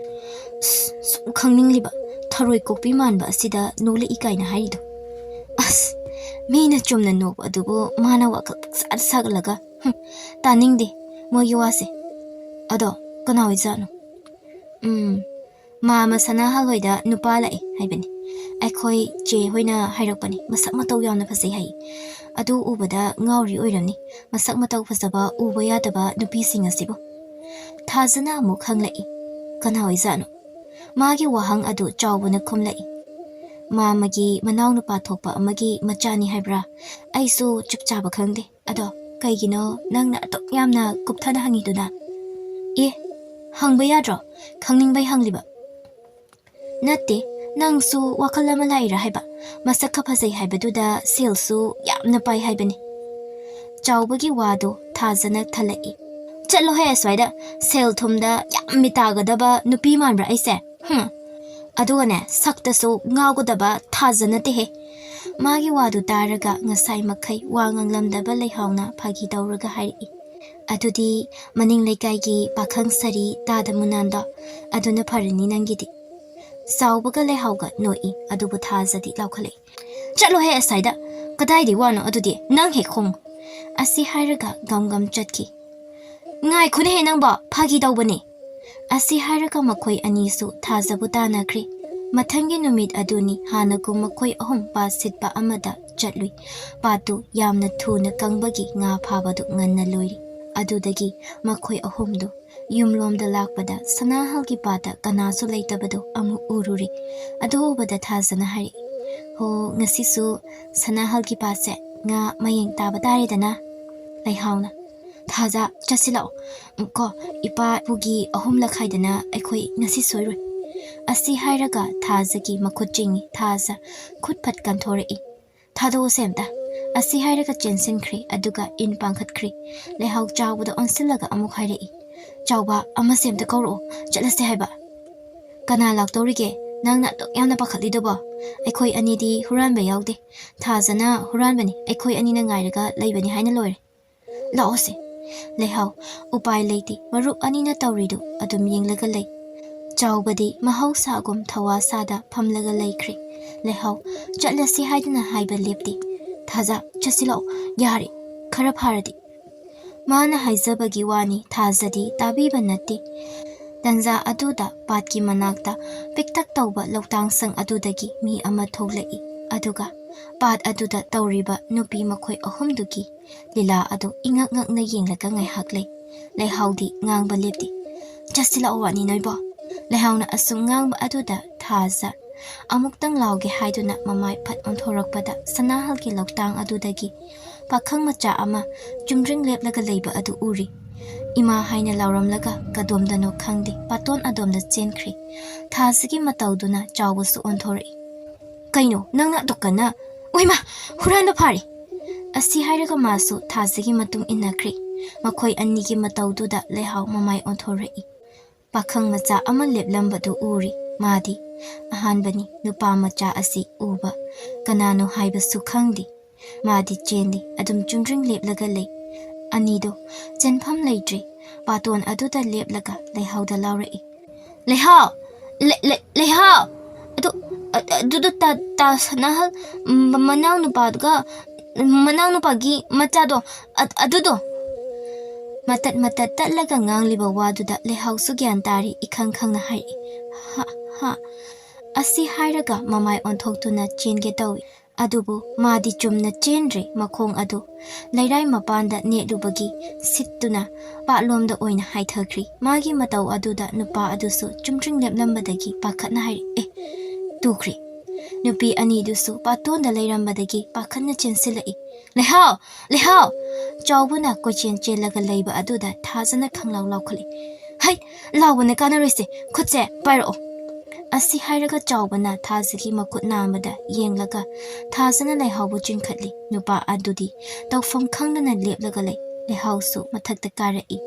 "ꯑꯁ, ꯁꯨꯝ ꯈꯪꯅꯤꯡꯂꯤꯕ, ꯊꯔꯣꯏ ꯀꯣꯛꯄꯤ ꯃꯥꯟꯕ ꯑꯁꯤꯗ ꯅꯣꯛꯂꯛꯏ ꯀꯥꯏꯅ ꯍꯥꯏꯔꯤꯗꯣ꯫ ꯑꯁ, ꯃꯤꯅ ꯆꯨꯝꯅ ꯅꯣꯛꯄ ꯑꯗꯨꯕꯨ ꯃꯥꯅ ꯋꯥꯈꯜ ꯄꯪꯁꯥꯗ ꯁꯥꯒꯠꯂꯒ, ꯍꯨꯝ, ꯇꯥꯅꯤꯡꯗꯦ ꯃꯣꯏꯒꯤ ꯋꯥꯁꯦ꯫ ꯑꯗꯣ ꯀꯅꯥ ꯑꯣꯏꯖꯥꯠꯅꯣ?" "ꯎꯝ, ꯃꯥꯃ ꯁꯅꯥꯍꯜ ꯍꯣꯏꯗ ꯅꯨꯄꯥ ꯂꯥꯛꯑꯦ ꯍꯥꯏꯕꯅꯤ꯫ ꯑꯩꯈꯣꯏ ꯆꯦ ꯍꯣꯏꯅ ꯍꯥꯏꯔꯛꯄꯅꯤ, ꯃꯁꯛ ꯃꯇꯧ ꯌꯥꯝꯅ ꯐꯖꯩ ꯍꯥꯏ꯫ ꯑꯗꯨ ꯎꯕꯗ ꯉꯥꯎꯔꯤ ꯑꯣꯏꯔꯝꯅꯤ, ꯃꯁꯛ ꯃꯇꯧ ꯐꯖꯕ ꯎꯕ ꯌꯥꯗꯕ ꯅꯨꯄꯤꯁꯤꯡ ꯑꯁꯤꯕꯨ"꯫ ꯊꯥꯖꯅ ꯑꯃꯨꯛ ꯍꯪꯂꯛꯏ, "ꯀꯅꯥ ꯑꯣꯏꯖꯥꯠꯅꯣ?" ꯃꯥꯒꯤ ꯋꯥꯍꯪ ꯑꯗꯨ ꯆꯥꯎꯕꯅ ꯈꯨꯝꯂꯛꯏ, "ꯃꯥꯃꯒꯤ ꯃꯅꯥꯎꯅꯨꯄꯥ ꯊꯣꯛꯄ ꯑꯃꯒꯤ ꯃꯆꯥꯅꯤ ꯍꯥꯏꯕ꯭ꯔꯥ? ꯑꯩꯁꯨ ꯆꯞ ꯆꯥꯕ ꯈꯪꯗꯦ꯫ ꯑꯗꯣ ꯀꯩꯒꯤꯅꯣ ꯅꯪꯅ ꯑꯗꯨꯛ ꯌꯥꯝꯅ ꯀꯨꯞꯊꯅ ꯍꯪꯉꯤꯗꯨꯅ?" "ꯑꯦ, ꯍꯪꯕ ꯌꯥꯗ꯭ꯔꯣ? ꯈꯪꯅꯤꯡꯕꯩ ꯍꯪꯂꯤꯕ"꯫ "ꯅꯠꯇꯦ, ꯅꯪꯁꯨ ꯋꯥꯈꯜ ꯑꯃ ꯂꯥꯛꯏꯔꯥ ꯍꯥꯏꯕ? ꯃꯁꯛ ꯈ ꯐꯖꯩ ꯍꯥꯏꯕꯗꯨꯗ ꯁꯦꯜꯁꯨ ꯌꯥꯝꯅ ꯄꯥꯏ ꯍꯥꯏꯕꯅꯤ"꯫ ꯆꯥꯎꯕꯒꯤ ꯋꯥꯗꯣ ꯊꯥꯖꯅ ꯊꯜꯂꯛꯏ꯫ "ꯆꯠꯂꯣꯍꯦ ꯑꯁ꯭ꯋꯥꯏꯗ, ꯁꯦꯜ ꯊꯨꯝꯗ ꯌꯥꯝ ꯃꯤꯇꯥꯒꯗꯕ ꯅꯨꯄꯤ ꯃꯥꯟꯕ꯭ꯔꯥ ꯑꯩꯁꯦ? ꯍꯨꯝ꯫ ꯑꯗꯨꯒꯅꯦ, ꯁꯛꯇꯁꯨ ꯉꯥꯎꯒꯗꯕ ꯊꯥꯖ ꯅꯠꯇꯦꯍꯦ"꯫ ꯃꯥꯒꯤ ꯋꯥꯗꯨ ꯇꯥꯔꯒ ꯉꯁꯥꯏ ꯃꯈꯩ ꯋꯥ ꯉꯥꯡꯂꯝꯗꯕ ꯂꯩꯍꯥꯎꯅ ꯐꯥꯒꯤ ꯇꯧꯔꯒ ꯍꯥꯏꯔꯛꯏ, "ꯑꯗꯨꯗꯤ ꯃꯅꯤꯡ ꯂꯩꯀꯥꯏꯒꯤ ꯄꯥꯈꯪ ꯁꯥꯔꯤ ꯇꯥꯗ ꯃꯨꯅꯥꯟꯗꯣ, ꯑꯗꯨꯅ ꯐꯔꯅꯤ ꯅꯪꯒꯤꯗꯤ"꯫ ꯆꯥꯎꯕꯒ ꯂꯩꯍꯥꯎꯒ ꯅꯣꯛꯏ, ꯑꯗꯨꯕꯨ ꯊꯥꯖꯗꯤ ꯂꯥꯎꯈꯠꯂꯛꯏ, "ꯆꯠꯂꯣꯍꯦ ꯑꯁ꯭ꯋꯥꯏꯗ, ꯀꯗꯥꯏꯗꯩ ꯋꯥꯅꯣ ꯑꯗꯨꯗꯤ, ꯅꯪ ꯍꯦꯛ ꯈꯣꯡꯉꯨ"꯫ ꯑꯁꯤ ꯍꯥꯏꯔꯒ ꯒꯝ ꯒꯝ ꯆꯠꯈꯤ꯫ "ꯉꯥꯏꯈꯣꯅꯦꯍꯦ ꯅꯪꯕꯣ, ꯐꯥꯒꯤ ꯇꯧꯕꯅꯦ"꯫ ꯑꯁꯤ ꯍꯥꯏꯔꯒ ꯃꯈꯣꯏ ꯑꯅꯤꯁꯨ ꯊꯥꯖꯕꯨ ꯇꯥꯟꯅꯈ꯭ꯔꯦ꯫ ꯃꯊꯪꯒꯤ ꯅꯨꯃꯤꯠ ꯑꯗꯨꯅꯤ ꯍꯥꯟꯅꯒꯨꯝ ꯃꯈꯣꯏ ꯑꯍꯨꯝ ꯄꯥꯠ ꯁꯤꯠꯄ ꯑꯃꯗ ꯆꯠꯂꯨꯏ꯫ ꯄꯥꯠꯇꯨ ꯌꯥꯝꯅ ꯊꯨꯅ ꯀꯪꯕꯒꯤ ꯉꯥ ꯐꯥꯕꯗꯨ ꯉꯟꯅ ꯂꯣꯏꯔꯤ꯫ ꯑꯗꯨꯗꯒꯤ ꯃꯈꯣꯏ ꯑꯍꯨꯝꯗꯨ ꯌꯨꯝꯂꯣꯝꯗ ꯂꯥꯛꯄꯗ ꯁꯅꯥꯍꯜꯒꯤ ꯄꯥꯠꯇ ꯀꯅꯥꯁꯨ ꯂꯩꯇꯕꯗꯨ ꯑꯃꯨꯛ ꯎꯔꯨꯔꯦ꯫ ꯑꯗꯨ ꯎꯕꯗ ꯊꯥꯖꯅ ꯍꯥꯏꯔꯛꯏ, "ꯍꯣ, ꯉꯁꯤꯁꯨ ꯁꯅꯥꯍꯜꯒꯤ ꯄꯥꯠꯁꯦ ꯉꯥ ꯃꯌꯦꯡ ꯇꯥꯕ ꯇꯥꯔꯦꯗꯅ?" ꯂꯩꯍꯥꯎꯅ, "ꯊꯥꯖ, ꯆꯠꯁꯤ ꯂꯥꯛꯑꯣ꯫ ꯎꯝ, ꯀꯣ, ꯏꯄꯥ ꯏꯄꯨꯒꯤ ꯑꯍꯨꯝꯂꯛ ꯍꯥꯏꯗꯅ ꯑꯩꯈꯣꯏ ꯉꯁꯤ ꯁꯣꯏꯔꯣꯏ꯫" ꯑꯁꯤ ꯍꯥꯏꯔꯒ ꯊꯥꯖꯒꯤ ꯃꯈꯨꯠ ꯆꯤꯡꯏ꯫ ꯊꯥꯖ ꯈꯨꯠ ꯐꯠ ꯀꯟꯊꯣꯔꯛꯏ꯫ "ꯊꯥꯗꯣꯛꯑꯣꯁꯦ ꯑꯝꯇ꯫" ꯑꯁꯤ ꯍꯥꯏꯔꯒ ꯆꯦꯟꯁꯤꯟꯈ꯭ꯔꯦ, ꯑꯗꯨꯒ ꯏꯟ ꯄꯥꯡꯈꯠꯈ꯭ꯔꯦ꯫ ꯂꯩꯍꯥꯎ ꯆꯥꯎꯕꯗ ꯑꯣꯟꯁꯤꯜꯂꯒ ꯑꯃꯨꯛ ꯍꯥꯏꯔꯛꯏ, "ꯆꯥꯎꯕ, ꯑꯃꯁꯦ ꯑꯝꯇ ꯀꯧꯔꯛꯑꯣ, ꯆꯠꯂꯁꯦ ꯍꯥꯏꯕ꯫" "ꯀꯅꯥ ꯂꯥꯛꯇꯧꯔꯤꯒꯦ? ꯅꯪꯅ ꯑꯗꯨꯛ ꯌꯥꯝꯅ ꯄꯥꯈꯠꯂꯤꯗꯨꯕꯣ? ꯑꯩꯈꯣꯏ ꯑꯅꯤꯗꯤ ꯍꯨꯔꯥꯟꯕ ꯌꯥꯎꯗꯦ꯫ ꯊꯥꯖꯅ ꯍꯨꯔꯥꯟꯕꯅꯤ, ꯑꯩꯈꯣꯏ ꯑꯅꯤꯅ ꯉꯥꯏꯔꯒ ꯂꯩꯕꯅꯤ ꯍꯥꯏꯅ ꯂꯣꯏꯔꯦ꯫ ꯂꯥꯛꯑꯣꯁꯦ꯫" ꯂꯩꯍꯥꯎ ꯎꯄꯥꯏ ꯂꯩꯇꯦ꯫ ꯃꯔꯨꯞ ꯑꯅꯤꯅ ꯇꯧꯔꯤꯗꯨ ꯑꯗꯨꯝ ꯌꯦꯡꯂꯒ ꯂꯩ꯫ ꯆꯥꯎꯕꯗꯤ ꯃꯍꯧꯁꯥꯒꯨꯝ ꯊꯋꯥ ꯁꯥꯗ ꯐꯝꯂꯒ ꯂꯩꯈ꯭ꯔꯦ꯫ ꯂꯩꯍꯥꯎ ꯆꯠꯂꯁꯤ ꯍꯥꯏꯗꯨꯅ ꯍꯥꯏꯕ ꯂꯦꯞꯇꯦ꯫ "ꯊꯥꯖ, ꯆꯠꯁꯤ ꯂꯥꯛꯑꯣ, ꯌꯥꯔꯦ, ꯈꯔ ꯐꯥꯔꯗꯤ꯫" ꯃꯥꯅ ꯍꯥꯏꯖꯕꯒꯤ ꯋꯥꯅꯤ, ꯊꯥꯖꯗꯤ ꯇꯥꯕꯤꯕ ꯅꯠꯇꯦ꯫ ꯇꯟꯖꯥ ꯑꯗꯨꯗ ꯄꯥꯠꯀꯤ ꯃꯅꯥꯛꯇ ꯄꯤꯛꯇꯛ ꯇꯧꯕ ꯂꯧꯇꯥꯡ ꯁꯪ ꯑꯗꯨꯗꯒꯤ ꯃꯤ ꯑꯃ ꯊꯣꯛꯂꯛꯏ꯫ ꯑꯗꯨꯒ ꯄꯥꯠ ꯑꯗꯨꯗ ꯇꯧꯔꯤꯕ ꯅꯨꯄꯤ ꯃꯈꯣꯏ ꯑꯍꯨꯝꯗꯨꯒꯤ ꯂꯤꯂꯥ ꯑꯗꯨ ꯏꯉꯛ ꯉꯛꯅ ꯌꯦꯡꯂꯒ ꯉꯥꯏꯍꯥꯛ ꯂꯩ꯫ ꯂꯩꯍꯥꯎꯗꯤ ꯉꯥꯡꯕ ꯂꯦꯞꯇꯦ꯫ "ꯆꯠꯁꯤ ꯂꯥꯛꯑꯣ, ꯋꯥꯠꯅꯤ ꯅꯣꯏꯕꯣ꯫" ꯂꯩꯍꯥꯎꯅ ꯑꯁꯨꯝ ꯉꯥꯡꯕ ꯑꯗꯨꯗ ꯊꯥꯖ ꯑꯃꯨꯛꯇꯪ ꯂꯥꯎꯒꯦ ꯍꯥꯏꯗꯨꯅ ꯃꯃꯥꯏ ꯐꯠ ꯑꯣꯟꯊꯣꯔꯛꯄꯗ ꯁꯅꯥꯍꯜꯒꯤ ꯂꯧꯇꯥꯡ ꯑꯗꯨꯗꯒꯤ ꯄꯥꯈꯪ ꯃꯆꯥ ꯑꯃ ꯆꯨꯝꯗ꯭ꯔꯤꯡ ꯂꯦꯞꯂꯒ ꯂꯩꯕ ꯑꯗꯨ ꯎꯔꯤ꯫ "ꯏꯃꯥ" ꯍꯥꯏꯅ ꯂꯥꯎꯔꯝꯂꯒ ꯀꯗꯣꯝꯗꯅꯣ ꯈꯪꯗꯦ ꯄꯥꯇꯣꯟ ꯑꯗꯣꯝꯗ ꯆꯦꯟꯈ꯭ꯔꯤ꯫ ꯊꯥꯖꯒꯤ ꯃꯇꯧꯗꯨꯅ ꯆꯥꯎꯕꯁꯨ ꯑꯣꯟꯊꯣꯔꯛꯏ꯫ "ꯀꯩꯅꯣ ꯅꯪꯅ ꯑꯗꯨꯛ ꯀꯟꯅ? ꯑꯣꯏꯃꯥ, ꯍꯨꯔꯥꯟꯕ ꯐꯥꯔꯦ!" ꯑꯁꯤ ꯍꯥꯏꯔꯒ ꯃꯥꯁꯨ ꯊꯥꯖꯒꯤ ꯃꯇꯨꯡ ꯏꯟꯅꯈ꯭ꯔꯦ꯫ ꯃꯈꯣꯏ ꯑꯅꯤꯒꯤ ꯃꯇꯧꯗꯨꯗ ꯂꯩꯍꯥꯎ ꯃꯃꯥꯏ ꯑꯣꯟꯊꯣꯔꯛꯏ꯫ ꯄꯥꯈꯪ ꯃꯆꯥ ꯑꯃ ꯂꯦꯞꯂꯝꯕꯗꯨ ꯎꯔꯤ꯫ ꯃꯥꯗꯤ ꯑꯍꯥꯟꯕꯅꯤ ꯅꯨꯄꯥ ꯃꯆꯥ ꯑꯁꯤ ꯎꯕ꯫ ꯀꯅꯥꯅꯣ ꯍꯥꯏꯕꯁꯨ ꯈꯪꯗꯦ꯫ ꯃꯥꯗꯤ ꯆꯦꯟꯗꯦ, ꯑꯗꯨꯝ ꯆꯨꯝꯗ꯭ꯔꯤꯡ ꯂꯦꯞꯂꯒ ꯂꯩ꯫ ꯑꯅꯤꯗꯣ ꯆꯦꯟꯐꯝ ꯂꯩꯇ꯭ꯔꯦ꯫ ꯄꯥꯇꯣꯟ ꯑꯗꯨꯗ ꯂꯦꯞꯂꯒ ꯂꯩꯍꯥꯎꯗ ꯂꯥꯎꯔꯛꯏ, "ꯂꯩꯍꯥꯎ! ꯂꯩ-, ꯂꯩ-, ꯂꯩꯍꯥꯎ! ꯑꯗꯨ, ꯑ-, ꯑꯗꯨꯗꯣ ꯇꯥ-, ꯇꯥ ꯁꯅꯥꯍꯜ ꯃ-, ꯃꯅꯥꯎꯅꯨꯄꯥꯗꯨꯒ, ꯃꯅꯥꯎꯅꯨꯄꯥꯒꯤ ꯃꯆꯥꯗꯣ, ꯑ-, ꯑꯗꯨꯗꯣ!" ꯃꯇꯠ ꯃꯇꯠ ꯇꯠꯂꯒ ꯉꯥꯡꯂꯤꯕ ꯋꯥꯗꯨꯗ ꯂꯩꯍꯥꯎꯁꯨ ꯒ꯭ꯌꯥꯟ ꯇꯥꯔꯤ, ꯏꯈꯪ ꯈꯪꯅ ꯍꯥꯏꯔꯛꯏ, "ꯍꯥ, ꯍꯥ꯫" ꯑꯁꯤ ꯍꯥꯏꯔꯒ ꯃꯃꯥꯏ ꯑꯣꯟꯊꯣꯛꯇꯨꯅ ꯆꯦꯟꯒꯦ ꯇꯧꯏ꯫ ꯑꯗꯨꯕꯨ ꯃꯥꯗꯤ ꯆꯨꯝꯅ ꯆꯦꯟꯗ꯭ꯔꯦ, ꯃꯈꯣꯡ ꯑꯗꯨ ꯂꯩꯔꯥꯏ ꯃꯄꯥꯟꯗ ꯅꯦꯠꯂꯨꯕꯒꯤ ꯁꯤꯠꯇꯨꯅ ꯄꯥꯠꯂꯣꯝꯗ ꯑꯣꯏꯅ ꯍꯥꯏꯊꯈ꯭ꯔꯤ꯫ ꯃꯥꯒꯤ ꯃꯇꯧ ꯑꯗꯨꯗ ꯅꯨꯄꯥ ꯑꯗꯨꯁꯨ ꯆꯨꯝꯗ꯭ꯔꯤꯡ ꯂꯦꯞꯂꯝꯕꯗꯒꯤ ꯄꯥꯈꯠꯅ ꯍꯥꯏꯔꯛꯏ, "ꯑꯦ, ꯇꯨꯈ꯭ꯔꯦ!" ꯅꯨꯄꯤ ꯑꯅꯤꯗꯨꯁꯨ ꯄꯥꯇꯣꯟꯗ ꯂꯩꯔꯝꯕꯗꯒꯤ ꯄꯥꯈꯠꯅ ꯆꯦꯟꯁꯤꯜꯂꯛꯏ꯫ "ꯂꯩꯍꯥꯎ! ꯂꯩꯍꯥꯎ!" ꯆꯥꯎꯕꯅ ꯀꯣꯏꯆꯦꯟ ꯆꯦꯜꯂꯒ ꯂꯩꯕ ꯑꯗꯨꯗ ꯊꯥꯖꯅ ꯈꯪꯂꯥꯎ ꯂꯥꯎꯈꯠꯂꯤ꯫ "ꯍꯩ! ꯂꯥꯎꯕꯅ ꯀꯥꯟꯅꯔꯣꯏꯁꯦ, ꯈꯨꯠꯁꯦ ꯄꯥꯏꯔꯛꯑꯣ!" ꯑꯁꯤ ꯍꯥꯏꯔꯒ ꯆꯥꯎꯕꯅ ꯊꯥꯖꯒꯤ ꯃꯈꯨꯠ ꯅꯥꯝꯃꯗ ꯌꯦꯡꯂꯒ ꯊꯥꯖꯅ ꯂꯩꯍꯥꯎꯕꯨ ꯆꯤꯡꯈꯠꯂꯤ꯫ ꯅꯨꯄꯥ ꯑꯗꯨꯗꯤ ꯇꯧꯐꯝ ꯈꯪꯗꯅ ꯂꯦꯞꯂꯒ ꯂꯩ꯫ ꯂꯩꯍꯥꯎꯁꯨ ꯃꯊꯛꯇ ꯀꯥꯔꯛꯏ꯫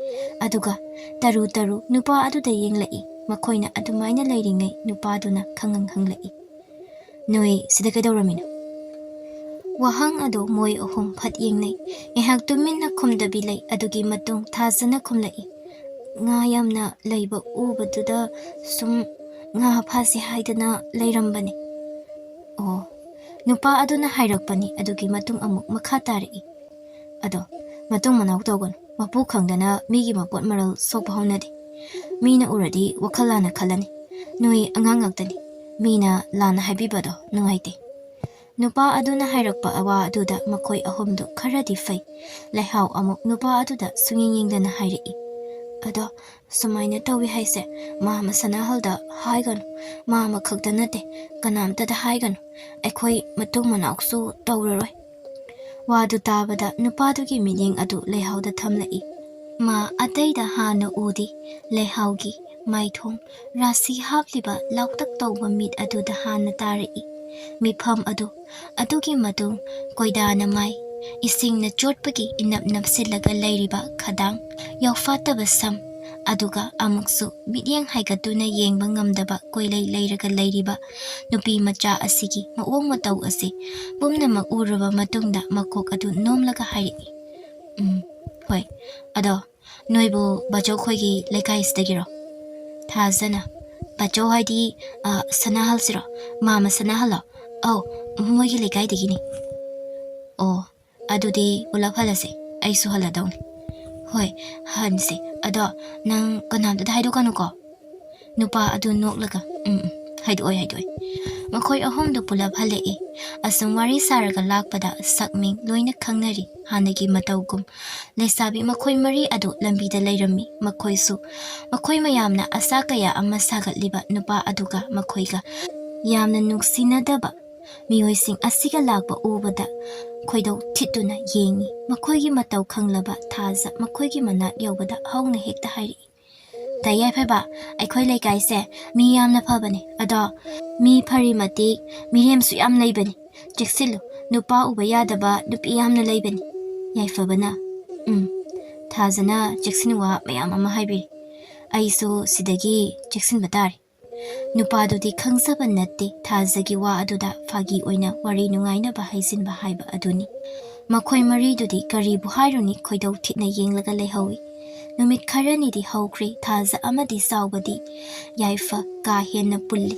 ꯑꯗꯨꯒ ꯇꯔꯨ ꯇꯔꯨ ꯅꯨꯄꯥ ꯑꯗꯨꯗ ꯌꯦꯡꯂꯛꯏ꯫ ꯃꯈꯣꯏꯅ ꯑꯗꯨꯃꯥꯏꯅ ꯂꯩꯔꯤꯉꯩ ꯅꯨꯄꯥꯗꯨꯅ ꯈꯪꯍꯪ ꯍꯪꯂꯛꯏ, "ꯅꯣꯏ ꯁꯤꯗ ꯀꯩꯗꯧꯔꯝꯃꯤꯅꯣ?" ꯋꯥꯍꯪ ꯑꯗꯨ ꯃꯣꯏ ꯑꯍꯨꯝ ꯐꯠ ꯌꯦꯡꯅꯩ꯫ ꯉꯥꯏꯍꯥꯛ ꯇꯨꯃꯤꯟꯅ ꯈꯨꯝꯗꯕꯤ ꯂꯩ꯫ ꯑꯗꯨꯒꯤ ꯃꯇꯨꯡ ꯊꯥꯖꯅ ꯈꯨꯝꯂꯛꯏ, "ꯉꯥ ꯌꯥꯝꯅ ꯂꯩꯕ ꯎꯕꯗꯨꯗ ꯁꯨꯝ ꯉꯥ ꯐꯥꯁꯤ ꯍꯥꯏꯗꯅ ꯂꯩꯔꯝꯕꯅꯤ꯫" ꯑꯣ, ꯅꯨꯄꯥ ꯑꯗꯨꯅ ꯍꯥꯏꯔꯛꯄꯅꯤ꯫ ꯑꯗꯨꯒꯤ ꯃꯇꯨꯡ ꯑꯃꯨꯛ ꯃꯈꯥ ꯇꯥꯔꯛꯏ, "ꯑꯗꯣ ꯃꯇꯨꯡ ꯃꯅꯥꯎ ꯇꯧꯒꯅꯨ꯫ ꯃꯄꯨ ꯈꯪꯗꯅ ꯃꯤꯒꯤ ꯃꯄꯣꯠ ꯃꯔꯜ ꯁꯣꯛꯄ ꯍꯧꯅꯗꯦ꯫ ꯃꯤꯅ ꯎꯔꯗꯤ ꯋꯥꯈꯜ ꯂꯥꯟꯅ ꯈꯜꯂꯅꯤ꯫ ꯅꯣꯏ ꯑꯉꯥꯡ ꯉꯥꯛꯇꯅꯤ꯫ ꯃꯤꯅ ꯂꯥꯟꯅ ꯍꯥꯏꯕꯤꯕꯗꯣ ꯅꯨꯡꯉꯥꯏꯇꯦ꯫" ꯅꯨꯄꯥ ꯑꯗꯨꯅ ꯍꯥꯏꯔꯛꯄ ꯋꯥ ꯑꯗꯨꯗ ꯃꯈꯣꯏ ꯑꯍꯨꯝꯗꯨ ꯈꯔꯗꯤ ꯐꯩ꯫ ꯂꯩꯍꯥꯎ ꯑꯃꯨꯛ ꯅꯨꯄꯥ ꯑꯗꯨꯗ ꯁꯨꯡꯌꯦꯡ ꯌꯦꯡꯗꯅ ꯍꯥꯏꯔꯛꯏ, "ꯑꯗꯣ ꯁꯨꯃꯥꯏꯅ ꯇꯧꯏ ꯍꯥꯏꯁꯦ ꯃꯥ ꯃꯁꯥꯅ ꯑꯍꯜꯗ ꯍꯥꯏꯒꯅꯨ꯫ ꯃꯥ ꯑꯃꯈꯛꯇ ꯅꯠꯇꯦ, ꯀꯅꯥꯝꯇꯗ ꯍꯥꯏꯒꯅꯨ꯫ ꯑꯩꯈꯣꯏ ꯃꯇꯨꯡ ꯃꯅꯥꯎꯁꯨ ꯇꯧꯔꯔꯣꯏ꯫" ꯋꯥꯗꯨ ꯇꯥꯕꯗ ꯅꯨꯄꯥꯗꯨꯒꯤ ꯃꯤꯠꯌꯦꯡ ꯑꯗꯨ ꯂꯩꯍꯥꯎꯗ ꯊꯝꯂꯛꯏ꯫ ꯃꯥ ꯑꯇꯩꯗ ꯍꯥꯟꯅ ꯎꯗꯦ꯫ ꯂꯩꯍꯥꯎꯒꯤ ꯃꯥꯏꯊꯣꯡ ꯔꯥꯁꯤ ꯍꯥꯞꯂꯤꯕ ꯂꯥꯎꯇꯛ ꯇꯧꯕ ꯃꯤꯠ ꯑꯗꯨꯗ ꯍꯥꯟꯅ ꯇꯥꯔꯛꯏ꯫ ꯃꯤꯐꯝ ꯑꯗꯨ, ꯑꯗꯨꯒꯤ ꯃꯇꯨꯡ ꯀꯣꯏꯗꯥꯅ ꯃꯥꯏ, ꯏꯁꯤꯡꯅ ꯆꯣꯠꯄꯒꯤ ꯏꯅꯞ ꯅꯞꯁꯤꯜꯂꯒ ꯂꯩꯔꯤꯕ ꯈꯗꯥꯡ, ꯌꯥꯎꯐꯥꯠꯇꯕ ꯁꯝ, ꯑꯗꯨꯒ ꯑꯃꯨꯛꯁꯨ ꯃꯤꯠꯌꯦꯡ ꯍꯥꯏꯒꯠꯇꯨꯅ ꯌꯦꯡꯕ ꯉꯝꯗꯕ ꯀꯣꯏꯂꯩ ꯂꯩꯔꯒ ꯂꯩꯔꯤꯕ ꯅꯨꯄꯤ ꯃꯆꯥ ꯑꯁꯤꯒꯤ ꯃꯑꯣꯡ ꯃꯇꯧ ꯑꯁꯤ ꯄꯨꯝꯅꯃꯛ ꯎꯔꯕ ꯃꯇꯨꯡꯗ ꯃꯀꯣꯛ ꯑꯗꯨ ꯅꯣꯝꯂꯒ ꯍꯥꯏꯔꯛꯏ, "ꯎꯝ, ꯍꯣꯏ꯫ ꯑꯗꯣ ꯅꯣꯏꯕꯨ ꯕꯥꯆꯧ ꯈꯣꯏꯒꯤ ꯂꯩꯀꯥꯏꯁꯤꯗꯒꯤꯔꯣ?" ꯊꯥꯖꯅ, "ꯕꯥꯆꯧ ꯍꯥꯏꯗꯤ, ꯑ, ꯁꯅꯥꯍꯜꯁꯤꯔꯣ? ꯃꯥꯃ ꯁꯅꯥꯍꯜꯂꯣ? ꯑꯧ, ꯃꯣꯏꯒꯤ ꯂꯩꯀꯥꯏꯗꯒꯤꯅꯤ꯫" "ꯑꯣ, ꯑꯗꯨꯗꯤ ꯄꯨꯂꯞ ꯍꯜꯂꯁꯦ꯫ ꯑꯩꯁꯨ ꯍꯜꯂꯗꯧꯅꯤ꯫" "ꯍꯣꯏ, ꯍꯟꯁꯦ꯫ ꯑꯗꯣ ꯅꯪ ꯀꯅꯥꯝꯇꯗ ꯍꯥꯏꯗꯣꯛꯀꯅꯨꯀꯣ꯫" ꯅꯨꯄꯥ ꯑꯗꯨ ꯅꯣꯛꯂꯒ, "ꯎꯝ, ꯎꯝ, ꯍꯥꯏꯗꯣꯛꯑꯣꯏ, ꯍꯥꯏꯗꯣꯛꯑꯣꯏ꯫" ꯃꯈꯣꯏ ꯑꯍꯨꯝꯗꯨ ꯄꯨꯂꯞ ꯍꯜꯂꯛꯏ꯫ ꯑꯁꯨꯝ ꯋꯥꯔꯤ ꯁꯥꯔꯒ ꯂꯥꯛꯄꯗ ꯁꯛ ꯃꯤꯡ ꯂꯣꯏꯅ ꯈꯪꯅꯔꯤ꯫ ꯍꯥꯟꯅꯒꯤ ꯃꯇꯧꯒꯨꯝ ꯂꯩꯁꯥꯕꯤ ꯃꯈꯣꯏ ꯃꯔꯤ ꯑꯗꯨ ꯂꯝꯕꯤꯗ ꯂꯩꯔꯝꯃꯤ꯫ ꯃꯈꯣꯏꯁꯨ ꯃꯈꯣꯏ ꯃꯌꯥꯝꯅ ꯑꯁꯥ ꯀꯌꯥ ꯑꯃ ꯁꯥꯒꯠꯂꯤꯕ ꯅꯨꯄꯥ ꯑꯗꯨꯒ ꯃꯈꯣꯏꯒ ꯌꯥꯝꯅ ꯅꯨꯡꯁꯤꯅꯗꯕ ꯃꯤꯑꯣꯏꯁꯤꯡ ꯑꯁꯤꯒ ꯂꯥꯛꯄ ꯎꯕꯗ ꯈꯣꯏꯗꯧ ꯊꯤꯠꯇꯨꯅ ꯌꯦꯡꯏ꯫ ꯃꯈꯣꯏꯒꯤ ꯃꯇꯧ ꯈꯪꯂꯕ ꯊꯥꯖ ꯃꯈꯣꯏꯒꯤ ꯃꯅꯥꯛ ꯌꯧꯕꯗ ꯍꯧꯅ ꯍꯦꯛꯇ ꯍꯥꯏꯔꯛꯏ, "ꯗꯥ ꯌꯥꯏꯐꯕ, ꯑꯩꯈꯣꯏ ꯂꯩꯀꯥꯏꯁꯦ ꯃꯤ ꯌꯥꯝꯅ ꯐꯕꯅꯤ, ꯑꯗꯣ ꯃꯤ ꯐꯔꯤ ꯃꯇꯤꯛ ꯃꯤꯔꯦꯝꯁꯨ ꯌꯥꯝ ꯂꯩꯕꯅꯤ꯫ ꯆꯦꯛꯁꯤꯜꯂꯨ, ꯅꯨꯄꯥ ꯎꯕ ꯌꯥꯗꯕ ꯅꯨꯄꯤ ꯌꯥꯝꯅ ꯂꯩꯕꯅꯤ꯫" ꯌꯥꯏꯐꯕꯅ, "ꯎꯝ꯫" ꯊꯥꯖꯅ ꯆꯦꯛꯁꯤꯟ ꯋꯥ ꯃꯌꯥꯝ ꯑꯃ ꯍꯥꯏꯕꯤꯔꯤ꯫ ꯑꯩꯁꯨ ꯁꯤꯗꯒꯤ ꯆꯦꯛꯁꯤꯟꯕ ꯇꯥꯔꯦ꯫ ꯅꯨꯄꯥꯗꯨꯗꯤ ꯈꯪꯖꯕ ꯅꯠꯇꯦ, ꯊꯥꯖꯒꯤ ꯋꯥ ꯑꯗꯨꯗ ꯐꯥꯒꯤ ꯑꯣꯏꯅ ꯋꯥꯔꯤ ꯅꯨꯡꯉꯥꯏꯅꯕ ꯍꯥꯏꯖꯤꯟꯕ ꯍꯥꯏꯕ ꯑꯗꯨꯅꯤ꯫ ꯃꯈꯣꯏ ꯃꯔꯤꯗꯨꯗꯤ ꯀꯔꯤꯕꯨ ꯍꯥꯏꯔꯨꯅꯤ, ꯈꯣꯏꯗꯧ ꯊꯤꯠꯅ ꯌꯦꯡꯂꯒ ꯂꯩꯍꯧꯏ꯫ ꯅꯨꯃꯤꯠ ꯈꯔꯅꯤꯗꯤ ꯍꯧꯈ꯭ꯔꯦ, ꯊꯥꯖ ꯑꯃꯗꯤ ꯆꯥꯎꯕꯗꯤ ꯌꯥꯏꯐ ꯀꯥ ꯍꯦꯟꯅ ꯄꯨꯜꯂꯤ꯫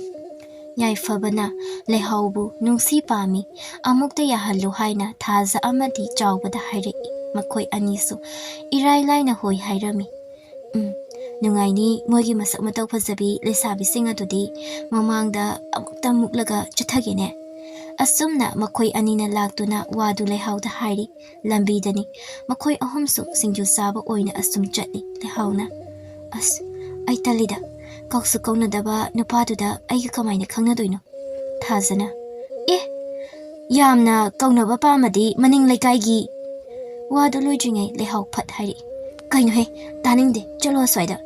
ꯌꯥꯏꯐꯕꯅ ꯂꯩꯍꯥꯎꯕꯨ ꯅꯨꯡꯁꯤ ꯄꯥꯝꯃꯤ, ꯑꯃꯨꯛꯇ ꯌꯥꯍꯜꯂꯨ ꯍꯥꯏꯅ ꯊꯥꯖ ꯑꯃꯗꯤ ꯆꯥꯎꯕꯗ ꯍꯥꯏꯔꯛꯏ꯫ ꯃꯈꯣꯏ ꯑꯅꯤꯁꯨ ꯏꯔꯥꯏ ꯂꯥꯏꯅ ꯍꯣꯏ ꯍꯥꯏꯔꯝꯃꯤ꯫ "ꯎꯝ, ꯅꯨꯡꯉꯥꯏꯅꯤ, ꯃꯣꯏꯒꯤ ꯃꯁꯛ ꯃꯇꯧ ꯐꯖꯕꯤ ꯂꯩꯁꯥꯕꯤꯁꯤꯡ ꯑꯗꯨꯗꯤ ꯃꯃꯥꯡꯗ ꯑꯃꯨꯛꯇ ꯃꯨꯛꯂꯒ ꯆꯠꯊꯒꯦꯅꯦ꯫" ꯑꯁꯨꯝꯅ ꯃꯈꯣꯏ ꯑꯅꯤꯅ ꯂꯥꯛꯇꯨꯅ ꯋꯥꯗꯨ ꯂꯩꯍꯥꯎꯗ ꯍꯥꯏꯔꯤ꯫ ꯂꯝꯕꯤꯗꯅꯤ ꯃꯈꯣꯏ ꯑꯍꯨꯝꯁꯨ ꯁꯤꯡꯖꯨ ꯆꯥꯕ ꯑꯣꯏꯅ ꯑꯁꯨꯝ ꯆꯠꯂꯤ꯫ ꯂꯩꯍꯥꯎꯅ, "ꯑꯁ, ꯑꯩ ꯇꯜꯂꯤꯗ, ꯀꯧꯁꯨ ꯀꯧꯅꯗꯕ ꯅꯨꯄꯥꯗꯨꯗ ꯑꯩꯒ ꯀꯃꯥꯏꯅ ꯈꯪꯅꯗꯣꯏꯅꯣ?" ꯊꯥꯖꯅ, "ꯑꯦ, ꯌꯥꯝꯅ ꯀꯧꯅꯕ ꯄꯥꯝꯃꯗꯤ ꯃꯅꯤꯡ ꯂꯩꯀꯥꯏꯒꯤ꯫" ꯋꯥꯗꯨ ꯂꯣꯏꯗ꯭ꯔꯤꯉꯩ ꯂꯩꯍꯥꯎ ꯐꯠ ꯍꯥꯏꯔꯛꯏ, "ꯀꯩꯅꯣꯍꯦ, ꯇꯥꯅꯤꯡꯗꯦ, ꯆꯠꯂꯣ ꯑꯁ꯭ꯋꯥꯏꯗ꯫"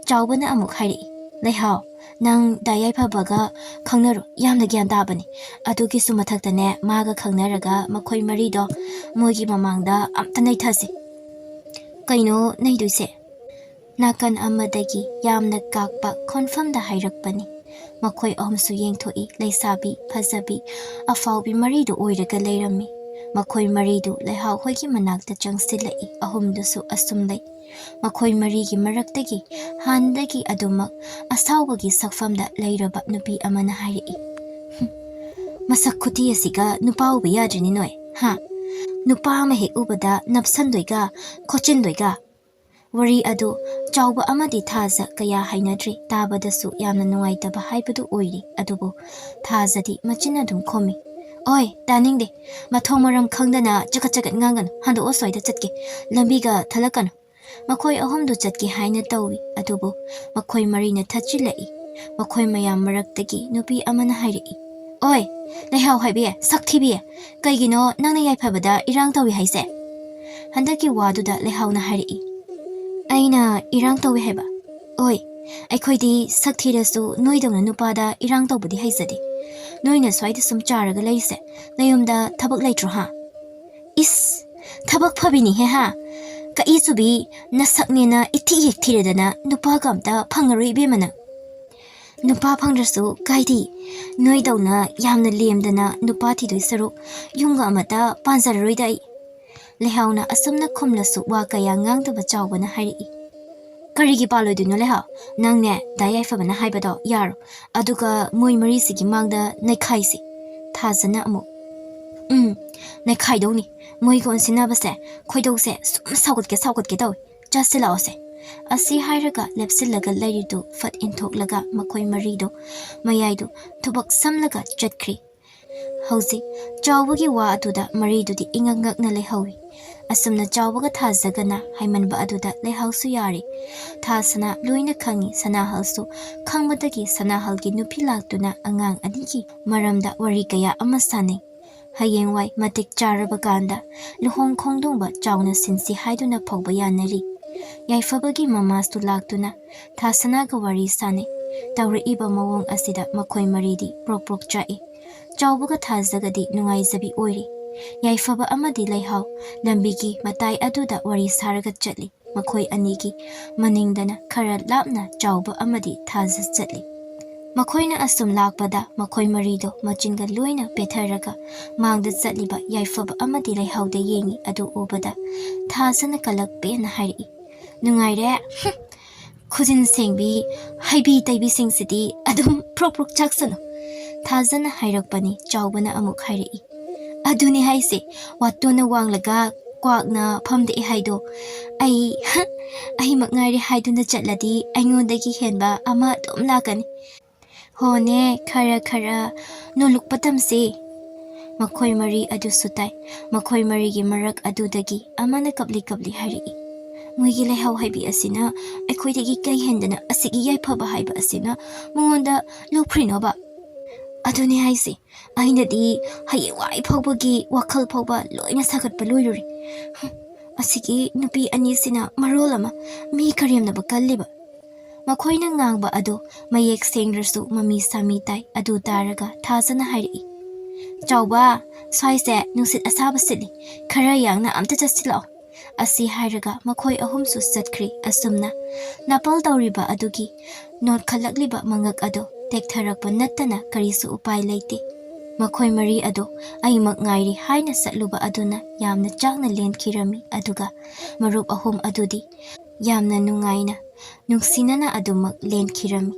ꯆꯥꯎꯕꯅ ꯑꯃꯨꯛ ꯍꯥꯏꯔꯛꯏ, "ꯂꯩꯍꯥꯎ, ꯅꯪ ꯗꯥ ꯌꯥꯏꯐꯕꯒ ꯈꯪꯅꯔꯣ, ꯌꯥꯝꯅ ꯒ꯭ꯌꯥꯟ ꯇꯥꯕꯅꯤ꯫ ꯑꯗꯨꯒꯤꯁꯨ ꯃꯊꯛꯇꯅꯦ, ꯃꯥꯒ ꯈꯪꯅꯔꯒ ꯃꯈꯣꯏ ꯃꯔꯤꯗꯣ ꯃꯣꯏꯒꯤ ꯃꯃꯥꯡꯗ ꯑꯝꯇ ꯅꯩꯊꯁꯦ꯫" "ꯀꯩꯅꯣ ꯅꯩꯗꯣꯏꯁꯦ?" ꯅꯥꯀꯟ ꯑꯃꯗꯒꯤ ꯌꯥꯝꯅ ꯀꯥꯛꯄ ꯈꯣꯟꯐꯝꯗ ꯍꯥꯏꯔꯛꯄꯅꯤ꯫ ꯃꯈꯣꯏ ꯑꯍꯨꯝꯁꯨ ꯌꯦꯡꯊꯣꯛꯏ, ꯂꯩꯁꯥꯕꯤ ꯐꯖꯕꯤ ꯑꯐꯥꯎꯕꯤ ꯃꯔꯤꯗꯨ ꯑꯣꯏꯔꯒ ꯂꯩꯔꯝꯃꯤ꯫ ꯃꯈꯣꯏ ꯃꯔꯤꯗꯨ ꯂꯩꯍꯥꯎ ꯍꯣꯏꯒꯤ ꯃꯅꯥꯛꯇ ꯆꯪꯁꯤꯜꯂꯛꯏ꯫ ꯑꯍꯨꯝꯗꯨꯁꯨ ꯑꯁꯨꯝ ꯂꯩ꯫ ꯃꯈꯣꯏ ꯃꯔꯤꯒꯤ ꯃꯔꯛꯇꯒꯤ ꯍꯥꯟꯅꯗꯒꯤ ꯑꯗꯨꯃꯛ ꯑꯁꯥꯎꯕꯒꯤ ꯁꯛꯐꯝꯗ ꯂꯩꯔꯕ ꯅꯨꯄꯤ ꯑꯃꯅ ꯍꯥꯏꯔꯛꯏ, "ꯍꯨꯝ, ꯃꯁꯛ ꯈꯨꯊꯤ ꯑꯁꯤꯒ ꯅꯨꯄꯥ ꯎꯕ ꯌꯥꯗ꯭ꯔꯤꯅꯤ ꯅꯣꯏ, ꯍꯥ? ꯅꯨꯄꯥ ꯑꯃ ꯍꯦꯛ ꯎꯕꯗ ꯅꯞꯁꯟꯗꯣꯏꯒ ꯈꯣꯠꯆꯤꯟꯗꯣꯏꯒ?" ꯋꯥꯔꯤ ꯑꯗꯨ ꯆꯥꯎꯕ ꯑꯃꯗꯤ ꯊꯥꯖ ꯀꯌꯥ ꯍꯩꯅꯗ꯭ꯔꯤ, ꯇꯥꯕꯗꯁꯨ ꯌꯥꯝꯅ ꯅꯨꯡꯉꯥꯏꯇꯕ ꯍꯥꯏꯕꯗꯨ ꯑꯣꯏꯔꯤ꯫ ꯑꯗꯨꯕꯨ ꯊꯥꯖꯗꯤ ꯃꯆꯤꯟ ꯑꯗꯨꯝ ꯈꯨꯝꯃꯤ, "ꯑꯣꯏ, ꯇꯥꯅꯤꯡꯗꯦ꯫ ꯃꯊꯣꯡ ꯃꯔꯝ ꯈꯪꯗꯅ ꯆꯀꯠ ꯆꯀꯠ ꯉꯥꯡꯒꯅꯨ꯫ ꯍꯟꯗꯣꯛꯑꯣ, ꯁ꯭ꯋꯥꯏꯗ ꯆꯠꯀꯦ꯫ ꯂꯝꯕꯤꯒ ꯊꯠꯂꯛꯀꯅꯨ꯫" ꯃꯈꯣꯏ ꯑꯍꯨꯝꯗꯨ ꯆꯠꯀꯦ ꯍꯥꯏꯅ ꯇꯧꯏ, ꯑꯗꯨꯕꯨ ꯃꯈꯣꯏ ꯃꯔꯤꯅ ꯊꯠꯆꯤꯜꯂꯛꯏ꯫ ꯃꯈꯣꯏ ꯃꯌꯥꯝ ꯃꯔꯛꯇꯒꯤ ꯅꯨꯄꯤ ꯑꯃꯅ ꯍꯥꯏꯔꯛꯏ, "ꯑꯣꯏ, ꯂꯩꯍꯥꯎ ꯍꯥꯏꯕꯤ, ꯁꯛ ꯊꯤꯕꯤ, ꯀꯩꯒꯤꯅꯣ ꯅꯪꯅ ꯌꯥꯏꯐꯕꯗ ꯏꯔꯥꯡ ꯇꯧꯏ ꯍꯥꯏꯁꯦ?" ꯍꯟꯗꯛꯀꯤ ꯋꯥꯗꯨꯗ ꯂꯩꯍꯥꯎꯅ ꯍꯥꯏꯔꯛꯏ, "ꯑꯩꯅ ꯏꯔꯥꯡ ꯇꯧꯏ ꯍꯥꯏꯕ? ꯑꯣꯏ, ꯑꯩꯈꯣꯏꯗꯤ ꯁꯛ ꯊꯤꯔꯁꯨ ꯅꯣꯏꯗꯧꯅ ꯅꯨꯄꯥꯗ ꯏꯔꯥꯡ ꯇꯧꯕꯗꯤ ꯍꯩꯖꯗꯦ꯫ ꯅꯣꯏꯅ ꯁ꯭ꯋꯥꯏꯗ ꯁꯨꯝ ꯆꯥꯔꯒ ꯂꯩꯔꯤꯁꯦ, ꯅꯌꯨꯝꯗ ꯊꯕꯛ ꯂꯩꯇ꯭ꯔꯣ ꯍꯥ?" "ꯏꯁ, ꯊꯕꯛ ꯐꯕꯤꯅꯤꯍꯦ ꯍꯥ? ꯀꯛꯏ ꯆꯨꯕꯤ, ꯅꯁꯛꯅꯦꯅ ꯏꯊꯤ ꯍꯦꯛ ꯊꯤꯔꯗꯅ ꯅꯨꯄꯥꯒ ꯑꯝꯇ ꯐꯪꯉꯔꯣꯏ ꯏꯕꯦꯝꯃ ꯅꯪ꯫ ꯅꯨꯄꯥ ꯐꯪꯗ꯭ꯔꯁꯨ ꯀꯥꯏꯗꯦ, ꯅꯣꯏꯗꯧꯅ ꯌꯥꯝꯅ ꯂꯦꯝꯗꯅ ꯅꯨꯄꯥ ꯊꯤꯗꯣꯏ ꯁꯔꯨꯛ ꯌꯨꯝꯒ ꯑꯃꯇ ꯄꯥꯟꯖꯔꯔꯣꯏꯗ ꯑꯩ꯫" ꯂꯩꯍꯥꯎꯅ ꯑꯁꯨꯝꯅ ꯈꯨꯝꯂꯁꯨ ꯋꯥ ꯀꯌꯥ ꯉꯥꯡꯗꯕ ꯆꯥꯎꯕꯅ ꯍꯥꯏꯔꯛꯏ, "ꯀꯔꯤꯒꯤ ꯄꯥꯜꯂꯣꯏꯗꯣꯏꯅꯣ ꯂꯩꯍꯥꯎ? ꯅꯪꯅꯦ ꯗꯥ ꯌꯥꯏꯐꯕꯅ ꯍꯥꯏꯕꯗꯣ ꯌꯥꯔꯣ, ꯑꯗꯨꯒ ꯃꯣꯏ ꯃꯔꯤꯁꯤꯒꯤ ꯃꯥꯡꯗ ꯅꯩꯈꯥꯏꯁꯤ꯫" ꯊꯥꯖꯅ ꯑꯃꯨꯛ, "ꯎꯝ, ꯅꯩꯈꯥꯏꯗꯧꯅꯤ꯫ ꯃꯣꯏꯒ ꯑꯣꯟꯁꯤꯟꯅꯕꯁꯦ ꯈꯣꯏꯗꯧꯁꯦ ꯁꯨꯝ ꯁꯥꯎꯒꯠꯀꯦ ꯁꯥꯎꯒꯠꯀꯦ ꯇꯧꯏ꯫ ꯆꯠꯁꯤ ꯂꯥꯛꯑꯣꯁꯦ꯫" ꯑꯁꯤ ꯍꯥꯏꯔꯒ ꯂꯦꯞꯁꯤꯜꯂꯒ ꯂꯩꯔꯤꯗꯨ ꯐꯠ ꯏꯟꯊꯣꯛꯂꯒ ꯃꯈꯣꯏ ꯃꯔꯤꯗꯨ ꯃꯌꯥꯏꯗꯨ ꯊꯨꯕꯛ ꯁꯝꯂꯒ ꯆꯠꯈ꯭ꯔꯤ꯫ ꯍꯧꯖꯤꯛ ꯆꯥꯎꯕꯒꯤ ꯋꯥ ꯑꯗꯨꯗ ꯃꯔꯤꯗꯨꯗꯤ ꯏꯉꯛ ꯉꯛꯅ ꯂꯩꯍꯧꯏ꯫ ꯑꯁꯨꯝꯅ ꯆꯥꯎꯕꯒ ꯊꯥꯖꯒꯅ ꯍꯥꯏꯃꯟꯕ ꯑꯗꯨꯗ ꯂꯩꯍꯥꯎꯁꯨ ꯌꯥꯔꯦ꯫ ꯊꯥ ꯁꯅꯥ ꯂꯣꯏꯅ ꯈꯪꯏ꯫ ꯁꯅꯥꯍꯜꯁꯨ ꯈꯪꯕꯗꯒꯤ ꯁꯅꯥꯍꯜꯒꯤ ꯅꯨꯄꯤ ꯂꯥꯛꯇꯨꯅ ꯑꯉꯥꯡ ꯑꯅꯤꯒꯤ ꯃꯔꯝꯗ ꯋꯥꯔꯤ ꯀꯌꯥ ꯑꯃ ꯁꯥꯟꯅꯩ꯫ ꯍꯌꯦꯡꯋꯥꯏ ꯃꯇꯤꯛ ꯆꯥꯔꯕ ꯀꯥꯟꯗ ꯂꯨꯍꯣꯡ ꯈꯣꯡꯗꯣꯡꯕ ꯆꯥꯎꯅ ꯁꯤꯟꯁꯤ ꯍꯥꯏꯗꯨꯅ ꯐꯥꯎꯕ ꯌꯥꯅꯔꯤ꯫ ꯌꯥꯏꯐꯕꯒꯤ ꯃꯃꯥꯁꯨ ꯂꯥꯛꯇꯨꯅ ꯊꯥ ꯁꯅꯥꯒ ꯋꯥꯔꯤ ꯁꯥꯟꯅꯩ꯫ ꯇꯧꯔꯛꯏꯕ ꯃꯑꯣꯡ ꯑꯁꯤꯗ ꯃꯈꯣꯏ ꯃꯔꯤꯗꯤ ꯄ꯭ꯔꯣꯛ ꯄ꯭ꯔꯣꯛ ꯆꯥꯛꯏ꯫ ꯆꯥꯎꯕꯒ ꯊꯥꯖꯒꯗꯤ ꯅꯨꯡꯉꯥꯏꯖꯕꯤ ꯑꯣꯏꯔꯤ꯫ ꯌꯥꯏꯐꯕ ꯑꯃꯗꯤ ꯂꯩꯍꯥꯎ ꯂꯝꯕꯤꯒꯤ ꯃꯇꯥꯏ ꯑꯗꯨꯗ ꯋꯥꯔꯤ ꯁꯥꯔꯒ ꯆꯠꯂꯤ꯫ ꯃꯈꯣꯏ ꯑꯅꯤꯒꯤ ꯃꯅꯤꯡꯗꯅ ꯈꯔ ꯂꯥꯞꯅ ꯆꯥꯎꯕ ꯑꯃꯗꯤ ꯊꯥꯖ ꯆꯠꯂꯤ꯫ ꯃꯈꯣꯏꯅ ꯑꯁꯨꯝ ꯂꯥꯛꯄꯗ ꯃꯈꯣꯏ ꯃꯔꯤꯗꯣ ꯃꯆꯤꯟꯒ ꯂꯣꯏꯅ ꯄꯦꯊꯔꯒ ꯃꯥꯡꯗ ꯆꯠꯂꯤꯕ ꯌꯥꯏꯐꯕ ꯑꯃꯗꯤ ꯂꯩꯍꯥꯎꯗ ꯌꯦꯡꯉꯤ꯫ ꯑꯗꯨ ꯎꯕꯗ ꯊꯥꯖꯅ ꯀꯂꯛ ꯄꯦꯟꯅ ꯍꯥꯏꯔꯛꯏ, "ꯅꯨꯡꯉꯥꯏꯔꯦ꯫ ꯍꯨꯝ, ꯈꯨꯖꯤꯟ ꯁꯦꯡꯕꯤ, ꯍꯩꯕꯤ ꯇꯩꯕꯤꯁꯤꯡꯁꯤꯗꯤ ꯑꯗꯨꯝ ꯄ꯭ꯔꯣꯛ ꯄ꯭ꯔꯣꯛ ꯆꯥꯛꯁꯅꯨ꯫" ꯊꯥꯖꯅ ꯍꯥꯏꯔꯛꯄꯅꯤ꯫ ꯆꯥꯎꯕꯅ ꯑꯃꯨꯛ ꯍꯥꯏꯔꯛꯏ, "ꯑꯗꯨꯅꯤ ꯍꯥꯏꯁꯦ, ꯋꯥꯇꯣꯟꯅ ꯋꯥꯡꯂꯒ ꯀ꯭ꯋꯥꯛꯅ ꯐꯝꯗꯦꯛꯑꯦ ꯍꯥꯏꯗꯣ꯫ ꯑꯩ, ꯑꯩꯃꯛ ꯉꯥꯏꯔꯦ ꯍꯥꯏꯗꯨꯅ ꯆꯠꯂꯗꯤ ꯑꯩꯉꯣꯟꯗꯒꯤ ꯍꯦꯟꯕ ꯑꯃ ꯑꯗꯨꯝ ꯂꯥꯛꯀꯅꯤ꯫ ꯍꯣꯅꯦ, ꯈꯔ ꯈꯔ ꯅꯣꯜꯂꯨꯛꯄ ꯇꯝꯁꯦ꯫" ꯃꯈꯣꯏ ꯃꯔꯤ ꯑꯗꯨꯁꯨ ꯇꯥꯏ꯫ ꯃꯈꯣꯏ ꯃꯔꯤꯒꯤ ꯃꯔꯛ ꯑꯗꯨꯗꯒꯤ ꯑꯃꯅ ꯀꯞꯂꯤ ꯀꯞꯂꯤ ꯍꯥꯏꯔꯛꯏ, ꯃꯣꯏꯒꯤ ꯂꯩꯍꯥꯎ ꯍꯥꯏꯕꯤ ꯑꯁꯤꯅ ꯑꯩꯈꯣꯏꯗꯒꯤ ꯀꯩ ꯍꯦꯟꯗꯅ ꯑꯁꯤꯒꯤ ꯌꯥꯏꯐꯕ ꯍꯥꯏꯕ ꯑꯁꯤꯅ ꯃꯉꯣꯟꯗ ꯂꯧꯈ꯭ꯔꯤꯅꯣꯕ? ꯑꯗꯨꯅꯦ ꯍꯥꯏꯁꯦ, ꯑꯩꯅꯗꯤ ꯍꯌꯦꯡꯋꯥꯏ ꯐꯥꯎꯕꯒꯤ ꯋꯥꯈꯜ ꯐꯥꯎꯕ ꯂꯣꯏꯅ ꯁꯥꯒꯠꯄ ꯂꯣꯏꯔꯨꯔꯦ꯫ ꯍꯝ, ꯑꯁꯤꯒꯤ ꯅꯨꯄꯤ ꯑꯅꯤꯁꯤꯅ ꯃꯔꯣꯜ ꯑꯃ ꯃꯤ ꯀꯔꯦꯝꯅꯕ ꯀꯜꯂꯤꯕ꯫ ꯃꯈꯣꯏꯅ ꯉꯥꯡꯕ ꯑꯗꯨ ꯃꯌꯦꯛ ꯁꯦꯡꯗ꯭ꯔꯁꯨ ꯃꯃꯤ ꯁꯥꯃꯤ ꯇꯥꯏ꯫ ꯑꯗꯨ ꯇꯥꯔꯒ ꯊꯥꯖꯅ ꯍꯥꯏꯔꯛꯏ, "ꯆꯥꯎꯕ, ꯁ꯭ꯋꯥꯏꯁꯦ ꯅꯨꯡꯁꯤꯠ ꯑꯁꯥꯕ ꯁꯤꯠꯂꯤ, ꯈꯔ ꯌꯥꯡꯅ ꯑꯝꯇ ꯆꯠꯁꯤꯜꯂꯛꯑꯣ"꯫ ꯑꯁꯤ ꯍꯥꯏꯔꯒ ꯃꯈꯣꯏ ꯑꯍꯨꯝꯁꯨ ꯆꯠꯈ꯭ꯔꯤ꯫ ꯑꯁꯨꯝꯅ ꯅꯥꯄꯜ ꯇꯧꯔꯤꯕ ꯑꯗꯨꯒꯤ ꯅꯣꯠꯈꯠꯂꯛꯂꯤꯕ ꯃꯉꯛ ꯑꯗꯨ ꯇꯦꯛꯊꯔꯛꯄ ꯅꯠꯇꯅ ꯀꯔꯤꯁꯨ ꯎꯄꯥꯏ ꯂꯩꯇꯦ꯫ ꯃꯈꯣꯏ ꯃꯔꯤ ꯑꯗꯨ ꯑꯩꯃꯛ ꯉꯥꯏꯔꯤ ꯍꯥꯏꯅ ꯆꯠꯂꯨꯕ ꯑꯗꯨꯅ ꯌꯥꯝꯅ ꯆꯥꯛꯅ ꯂꯦꯟꯈꯤꯔꯝꯃꯤ꯫ ꯑꯗꯨꯒ ꯃꯔꯨꯞ ꯑꯍꯨꯝ ꯑꯗꯨꯗꯤ ꯌꯥꯝꯅ ꯅꯨꯡꯉꯥꯏꯅ, ꯅꯨꯡꯁꯤꯅꯅ ꯑꯗꯨꯃꯛ ꯂꯦꯟꯈꯤꯔꯝꯃꯤ꯫